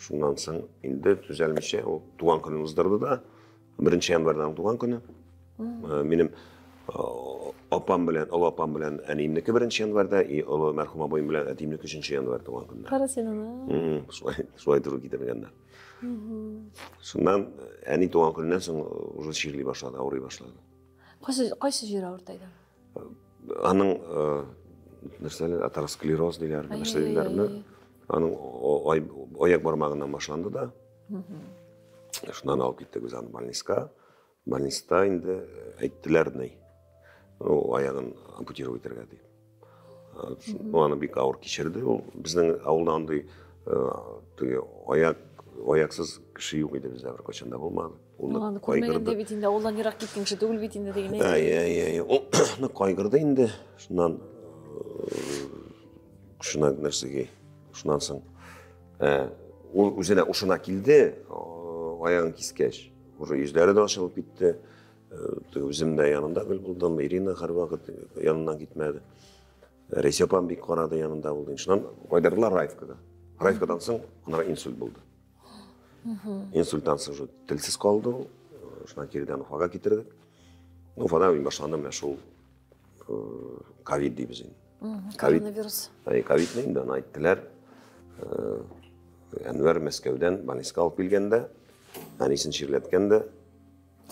шуннан соң инде төзәлмичә ул туган көнен уздырды да, 1 январьдан туган көне. Минем апам белән, олы апам белән әниемнеке 1 январьда, и олы мәрхүм абыем белән әтиемнеке 3 январь туган көннәр. Кара син аны. Шулай, шулай туры китергәннәр. Шуннан әни туган көненнән соң уже чирли башлады, авырый башлады. Кайсы, кайсы җире авыртайды? Аның нәрсәләр, атеросклероз диләр, нәрсә диләрме? Аның аяк бармагыннан башланды да. Шуннан алып киттек без аны больницага. Больницада инде әйттеләр ни, ну, аягын ампутировать итәргә дип. Ну, аны бик авыр кичерде. Ул безнең авылда андый теге аяк аяксыз кеше юк иде бездә, беркайчан да булмады. Ул аны күрмәгән дә бит инде, авылдан ерак киткән кеше түгел бит инде дигән. Әй, әй, әй. Ул нык кайгырды инде. Шуннан шуннан нәрсәгә? Шуннан соң ул үзенә ушына килде, аягын кискәч. Уже йөзләре дә ачылып китте. Үзем дә янында гел булдым. Ирина һәрвакыт яныннан китмәде. Рәйсә апам бик карады, янында булды. Шуннан кайдырдылар Раевкага. Раевкадан соң анара инсульт булды. Инсульттан соң уже телсез калды ул. Шуннан киредән Уфага китердек. Уфада башланды менә шул ковид дибез инде. Коронавирус. Ковидны инде аны әйттеләр. Әнвәр Мәскәүдән больницага алып килгәндә, әнисен чирләткән дә.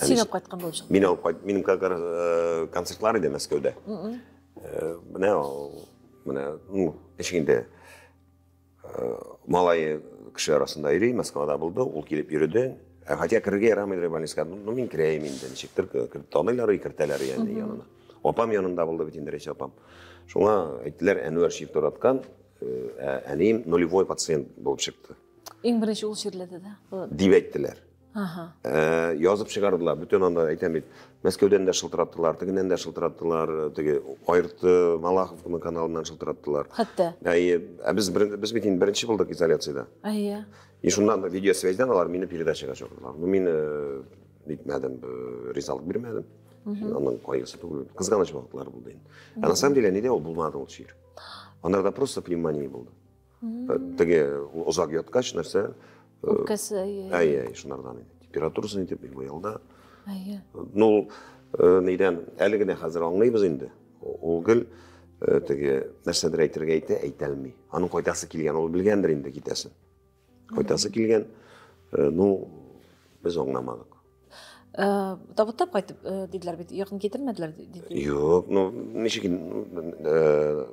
Син алып кайткан булып чыкты. Мин алып кайт, минем как раз концертлар иде Мәскәүдә. Менә, менә, ну, ничек инде малае кеше арасында йөри, Москвада булды, ул килеп йөрде. Хотя керергә ярамый больницага, ну, мин керәем инде, ничектер таныйлар, кертәләр яны янына. Апам янында булды бит инде, Рәйсә апам. Шуңа әйттеләр, Әнвәр чир тараткан, әнием нулевой пациент булып чыкты. Иң беренче ул чирләде дә. Дип әйттеләр. Ага. Язып чыгардылар. Бүтән анда әйтәм бит, Мәскәүдән дә шылтыраттылар, тегеннән дә шылтыраттылар, теге Айрты Малаховның каналыннан шылтыраттылар. Хәтта. Әйе, ә без без бит инде беренче булдык изоляциядә. Әйе. И шуннан видеосвязьдән алар мине передачага чакырдылар. Ну, мин нитмәдем, ризалык бирмәдем. Аның кайгысы түгел. Кызганыч вакытлар булды инде. А на самом деле нидә ул булмады ул чир. Анарда просто пневмония булды. Теге озак яткач нәрсә, Үпкәсе, әйе. Әйе, әйе, шунардан инде. Температурасын итеп ИВЛда. Әйе. Ну, нидән әле генә хәзер аңлыйбыз инде. Ул гел теге нәрсәдер әйтергә әйтә, әйтә алмый. Аның кайтасы килгән, ул белгәндер инде китәсен. Кайтасы килгән, ну, без аңламадык. Табуттап кайтып диделәр бит, якын китермәделәр диде. Юк, ну, ничек инде,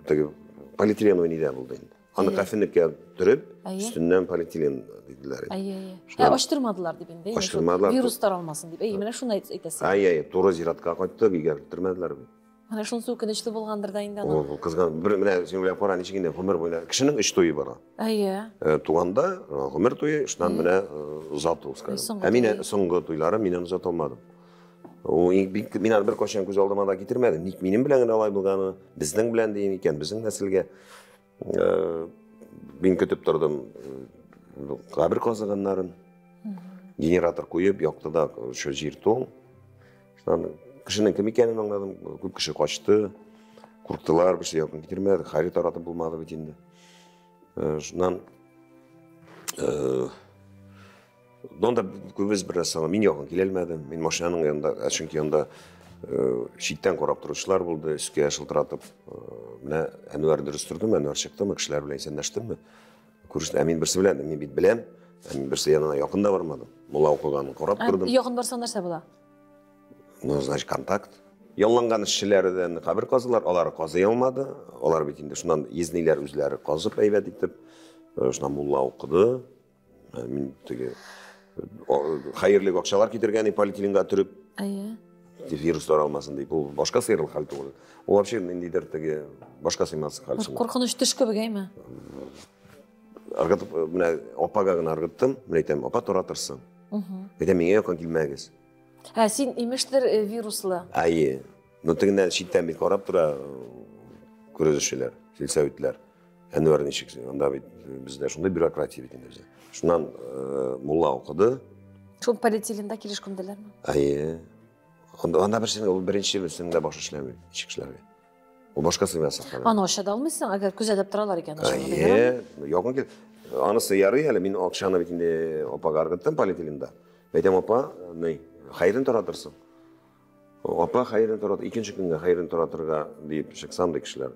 теге полиэтиленовый нидә булды инде. Аны кафенеккә төреп, өстеннән полиэтилен диделәр. Әйе, әйе. Ә ачтырмадылар дип инде. Ачтырмадылар. Вирус таралмасын дип. Әйе, менә шуны әйтәсең. Әйе, әйе, туры зиратка кайттык, өйгә кертермәделәр бит. Менә шунысы үкенечле булгандыр да инде аның. Ул кызган бер менә син уйлап кара, ничек инде гомер буена кешенең өч туе бара. Әйе. Туганда гомер туе, шуннан менә озату, скажем. Ә мин соңгы туйлары мин аны озата алмадым. Ул бик мин аны беркайчан күз алдыма да китермәдем. Ник минем белән генә алай булганы, безнең белән дим икән, безнең нәселгә. Мин көтеп тордым кабер казыганнарын. Генератор куеп, яктыда шул җир туң. Шуннан кешенең кем икәнен аңладым. Күп кеше качты, курктылар, берсе якын китермәде, хәйр таратып булмады бит инде. Шуннан Донда күбез бераз соң мин якын килә алмадым. Мин машинаның янында, чөнки янда читтән карап торучылар булды, өскә шылтыратып. Менә Әнвәр дөрес тордымы, Әнвәр чыктымы, кешеләр белән исәнләштемме? Күреште. Ә мин берсе белән, мин бит беләм. Ә мин берсе янына якын да бармадым. Мулла укыганын карап тордым. Якын барсаң нәрсә була? Ну, значит, контакт. Ялланган эшчеләрдән кабер казылар, алар казый алмады. Алар бит инде шуннан езниләр үзләре казып әйбәт итеп, шуннан мулла укыды. Мин теге хәерле акчалар китергән полиэтиленга төреп. Әйе. Вирус таралмасын дип. Ул башка сыйырлык хәл түгел. Ул вообще ниндидер теге башка сыймас хәл. Куркыныч төш кебек, әйме? Ыргытып, менә апага гына ыргыттым. Менә әйтәм, апа тора торсын. Әйтәм, миңа якын килмәгез. Ә син имештер вируслы. Әйе. Ну тегеннән читтән бит карап тора күрәзәчеләр, сельсоветлар. Әнвәр ничек? Анда бит бездә шундый бюрократия бит инде бездә. Шуннан мулла укыды. Шул полиэтиленда килеш күмделәрме? Әйе. Анда берсенең ул беренче берсенең дә башы эшләми, ничек эшләргә. Ул башка сыймас саклана. Аны ача да алмыйсың, әгәр күзәтеп торалар икән. Әйе, якын кил. Анысы ярый әле, мин акчаны бит инде апага ыргыттым полиэтиленда. Әйтәм, апа, ни, хәерен таратырсың. Апа хәерен тарат, икенче көнгә хәерен таратырга дип чыксам ди кешеләр.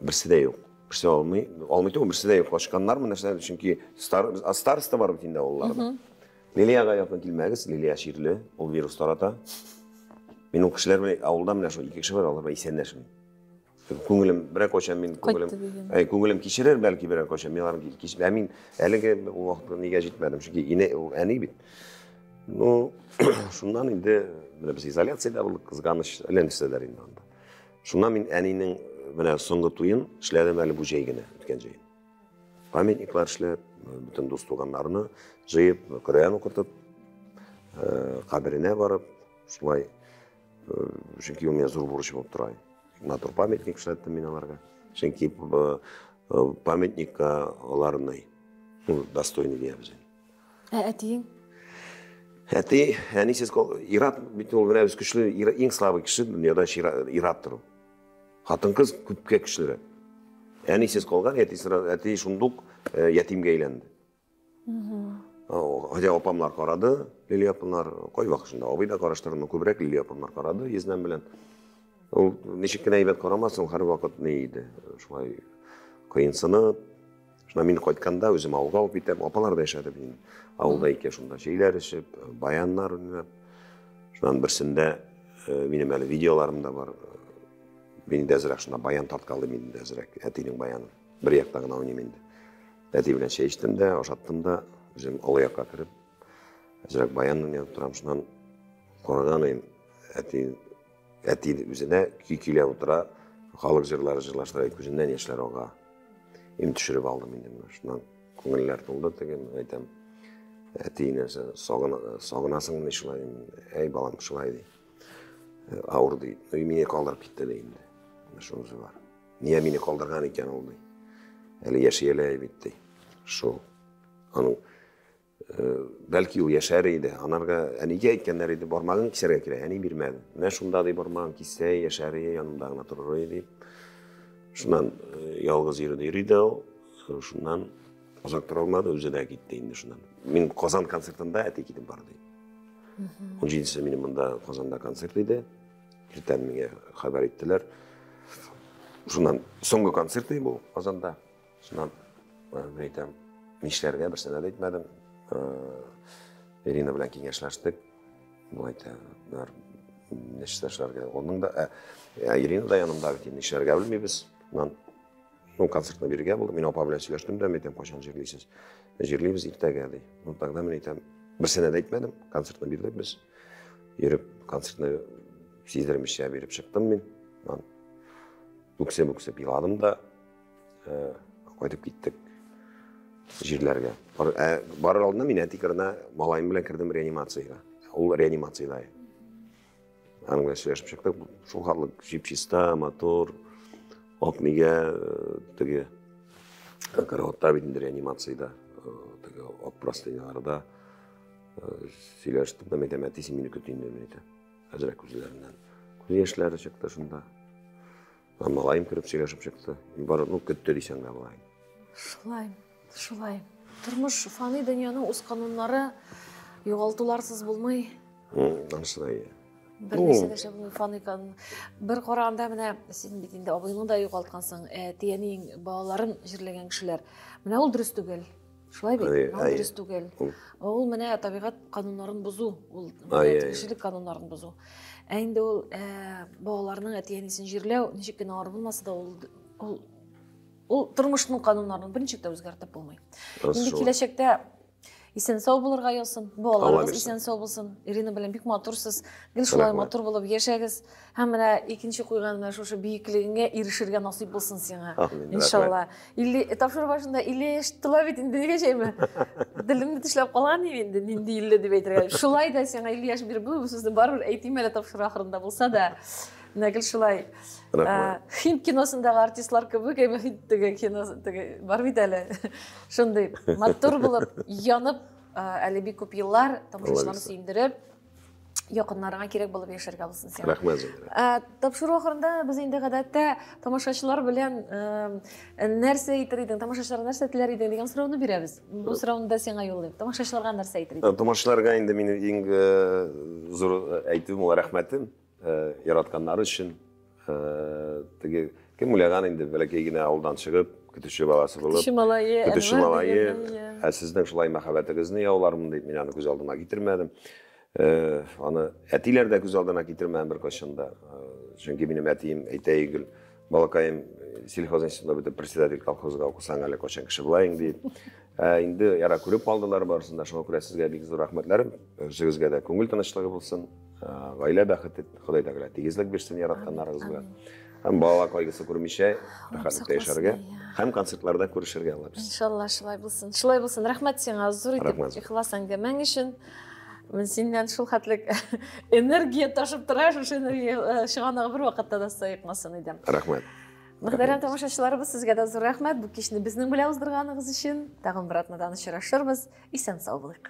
Берсе дә юк. Берсе алмый. Алмый түгел, берсе дә юк. Качканнармы нәрсә? Чөнки староста бар бит инде авылларда. Лилиягә якын килмәгез, Лилия чирле, ул вирус тарата. Мин ул кешеләр белән авылда менә шул ике кеше бар, алар белән исәнләшмим. Күңелем берәр кайчан мин күңелем, әй, күңелем кичерер бәлки берәр кайчан, мин аларны кичер, ә мин әлеге ул вакытта нигә җитмәдем, чөнки ине ул әни бит. Ну, шуннан инде менә без изоляциядә булдык, кызганыч, әллә нәрсәләр инде анда. Шуннан мин әнинең менә соңгы туен эшләдем әле бу җәй генә, үткән җәй. Памятниклар эшләп, бөтен дус туганнарны җыеп, Коръән укытып, каберенә барып, шулай, чөнки ул миңа зур бурыч булып тора. Матур памятник эшләттем мин аларга. Чөнки памятникка аларны, ну, достойный диябез. Ә әтиең? Әти, әнисез ир-ат бит ул менә без көчле, иң слабый кеше дөньяда ир-аттыр ул. Хатын-кыз күпкә көчлерәк. Әнисез калган, әти шундук ятимгә әйләнде. Хотя апамлар карады, Лилия апамлар, кайвакыт шунда абый да караштырды, но күбрәк Лилия апамлар карады Езнәм белән. Ул ничек кенә әйбәт карамасын, һәрвакыт ни иде, шулай кыенсынып. Шунда мин кайтканда үзем авылга алып китәм, апалар да яшәде бит инде. Авылда икән шунда чәйләр эчеп, баяннар уйнап. Шуннан берсендә минем әле видеоларым да бар. Мин инде әзрәк шунда баян тарткалыйм инде әзрәк, әтинең баянын. Бер якта гына уйныйм инде. Әти белән чәй эчтем дә, ашаттым да, үзем олы якка кереп, әзрәк баян уйнап торам. Шуннан караган идем, әти үзенә көй көйләп утыра, халык җырлары җырлаштыра, күзеннән яшьләр ага. Им төшереп алдым инде менә. Шуннан күңелләр тулды теге, мин әйтәм, әти, нәрсә, сагынасыңмы шулай? Әй, балам, шулай ди. Авыр ди. Ну, мине калдырып китте ди инде. Менә шунысы бар. Нигә мине калдырган икән ул ди. Әле яши әле бит ди. Шул. Аның бәлки ул яшәр иде. Анарга әнигә әйткәннәр иде, бармагын кисәргә кирәк, әни бирмәде. Менә шунда ди бармагын киссә, яшәр иде, янымда гына торыр иде дип. Шуннан ялгыз йөрде, йөри дә ул. Шуннан озак тора алмады, үзе дә китте инде шуннан. Мин Казан концертында әти китеп барды. 17-се минем монда Казанда концерт иде. Иртән миңа хәбәр иттеләр. Шуннан соңгы концерт иде бу Казанда. Шуннан мин әйтәм, нишләргә, берсенә дә әйтмәдем. Ирина белән киңәшләштек. Бу әйтә, нәрсә эшләргә? Оның да, Ирина да янымда бит, нишләргә белмибез. Шуннан Ну, концертны бирергә булды. Мин апа белән сөйләштем дә, мин әйтәм, кайчан җирлисез? Җирлибез иртәгә, ди. Ну, тогда мин әйтәм, берсенә дә әйтмәдем, концертны бирдек без. Йөреп, концертны сиздермичә биреп чыктым мин. Үксеп-үксеп еладым да, кайтып киттек җирләргә. Барыр алдыннан мин әти кырына малаем белән кердем реанимациягә. Ул реанимациядә. Аның белән сөйләшеп чыктык. Шул хәтле чип-чиста, матур, ак нигә теге караватта бит инде реанимациядә, теге ак простыняларда сөйләштем дә, әйтәм, әти, син мине көт инде, мин әйтәм. Әзрәк күзләреннән күз яшьләре чыкты шунда. Малаем кереп сөйләшеп чыкты. Бар, ну, көтте дисәң дә була. Шулай, шулай. Тормыш, фани дөньяның үз кануннары, югалтуларсыз булмый. Анысы да иә. Бер нәрсә дә булмый, фани канун. Бер караганда менә син бит инде абыеңны да югалткансың, әти-әниең балаларын җирләгән кешеләр. Менә ул дөрес түгел. Шулай бит? Ул дөрес түгел. Ул менә табигать кануннарын бозу, ул кешелек кануннарын бозу. Ә инде ул балаларның әти-әнисен җирләү, ничек кенә авыр булмаса да, ул ул тормышның кануннарын берничек тә үзгәртеп булмый. Инде киләчәктә исән сау булырга язсын, балаларыгыз исән сау булсын. Ирина белән бик матурсыз, гел шулай матур булып яшәгез. Һәм менә икенче куйган менә шушы биеклегеңә ирешергә насыйп булсын сиңа. Иншалла. 50 тапшыру башында 50 яшь тула бит инде, нигә җәйме? Телемне тешләп калган идем инде, нинди 50 дип әйтергә. Шулай да сиңа 50 яшь биреп булмый, бу сүзне барыбер әйтим әле тапшыру ахырында булса да. Менә гел шулай. Хинд киносындагы артистлар кебек, әйме хинд теге кино теге бар бит әле. Шундый матур булып, янып, әле бик күп еллар тамашачыларны сөендереп, якыннарыңа кирәк булып яшәргә булсын сиңа. Рәхмәт, Зәмирә. Тапшыру ахырында без инде гадәттә тамашачылар белән нәрсә әйтер идең, тамашачыларга нәрсә теләр идең дигән сорауны бирәбез. Бу сорауны да сиңа юллыйм. Тамашачыларга нәрсә әйтер идең? Тамашачыларга инде минем иң зур әйтүем ул рәхмәтем. Яратканнары өчен. Теге кем уйлаган инде бәләкәй генә авылдан чыгып, көтүче баласы булып, көтүче малае, көтүче малае, ә сезнең шулай мәхәббәтегезне яулармын дип мин аны күз алдыма китермәдем. Аны әтиләр дә күз алдына китермәгән беркайчан да. Чөнки минем әтием әйтә гел, балакаем, сельхозинститутында бөтен председатель колхозга укысаң әле кайчан кеше булаең дип. Инде яра күреп калдылар барысын да, шуңа күрә сезгә бик зур рәхмәтләрем. Үзегезгә дә күңел тынычлыгы булсын, гаилә бәхете, Ходай Тәгалә тигезлек бирсен яратканнарыгызга. Һәм балалар кайгысы күрмичә рәхәтлектә яшәргә һәм концертларда күрешергә Алла бирсен. Иншалла, шулай булсын. Шулай булсын. Рәхмәт сиңа зур итеп ихлас әңгәмәң өчен. Мин синнән шул хәтлек энергия ташып тора, шушы энергия чыганагы бер вакытта да саекмасын иде. Рәхмәт. Мөхтәрәм тамашачыларыбыз, сезгә дә зур рәхмәт бу кичне безнең белән уздырганыгыз өчен. Тагын бер атнадан очрашырбыз. Исән сау булыйк.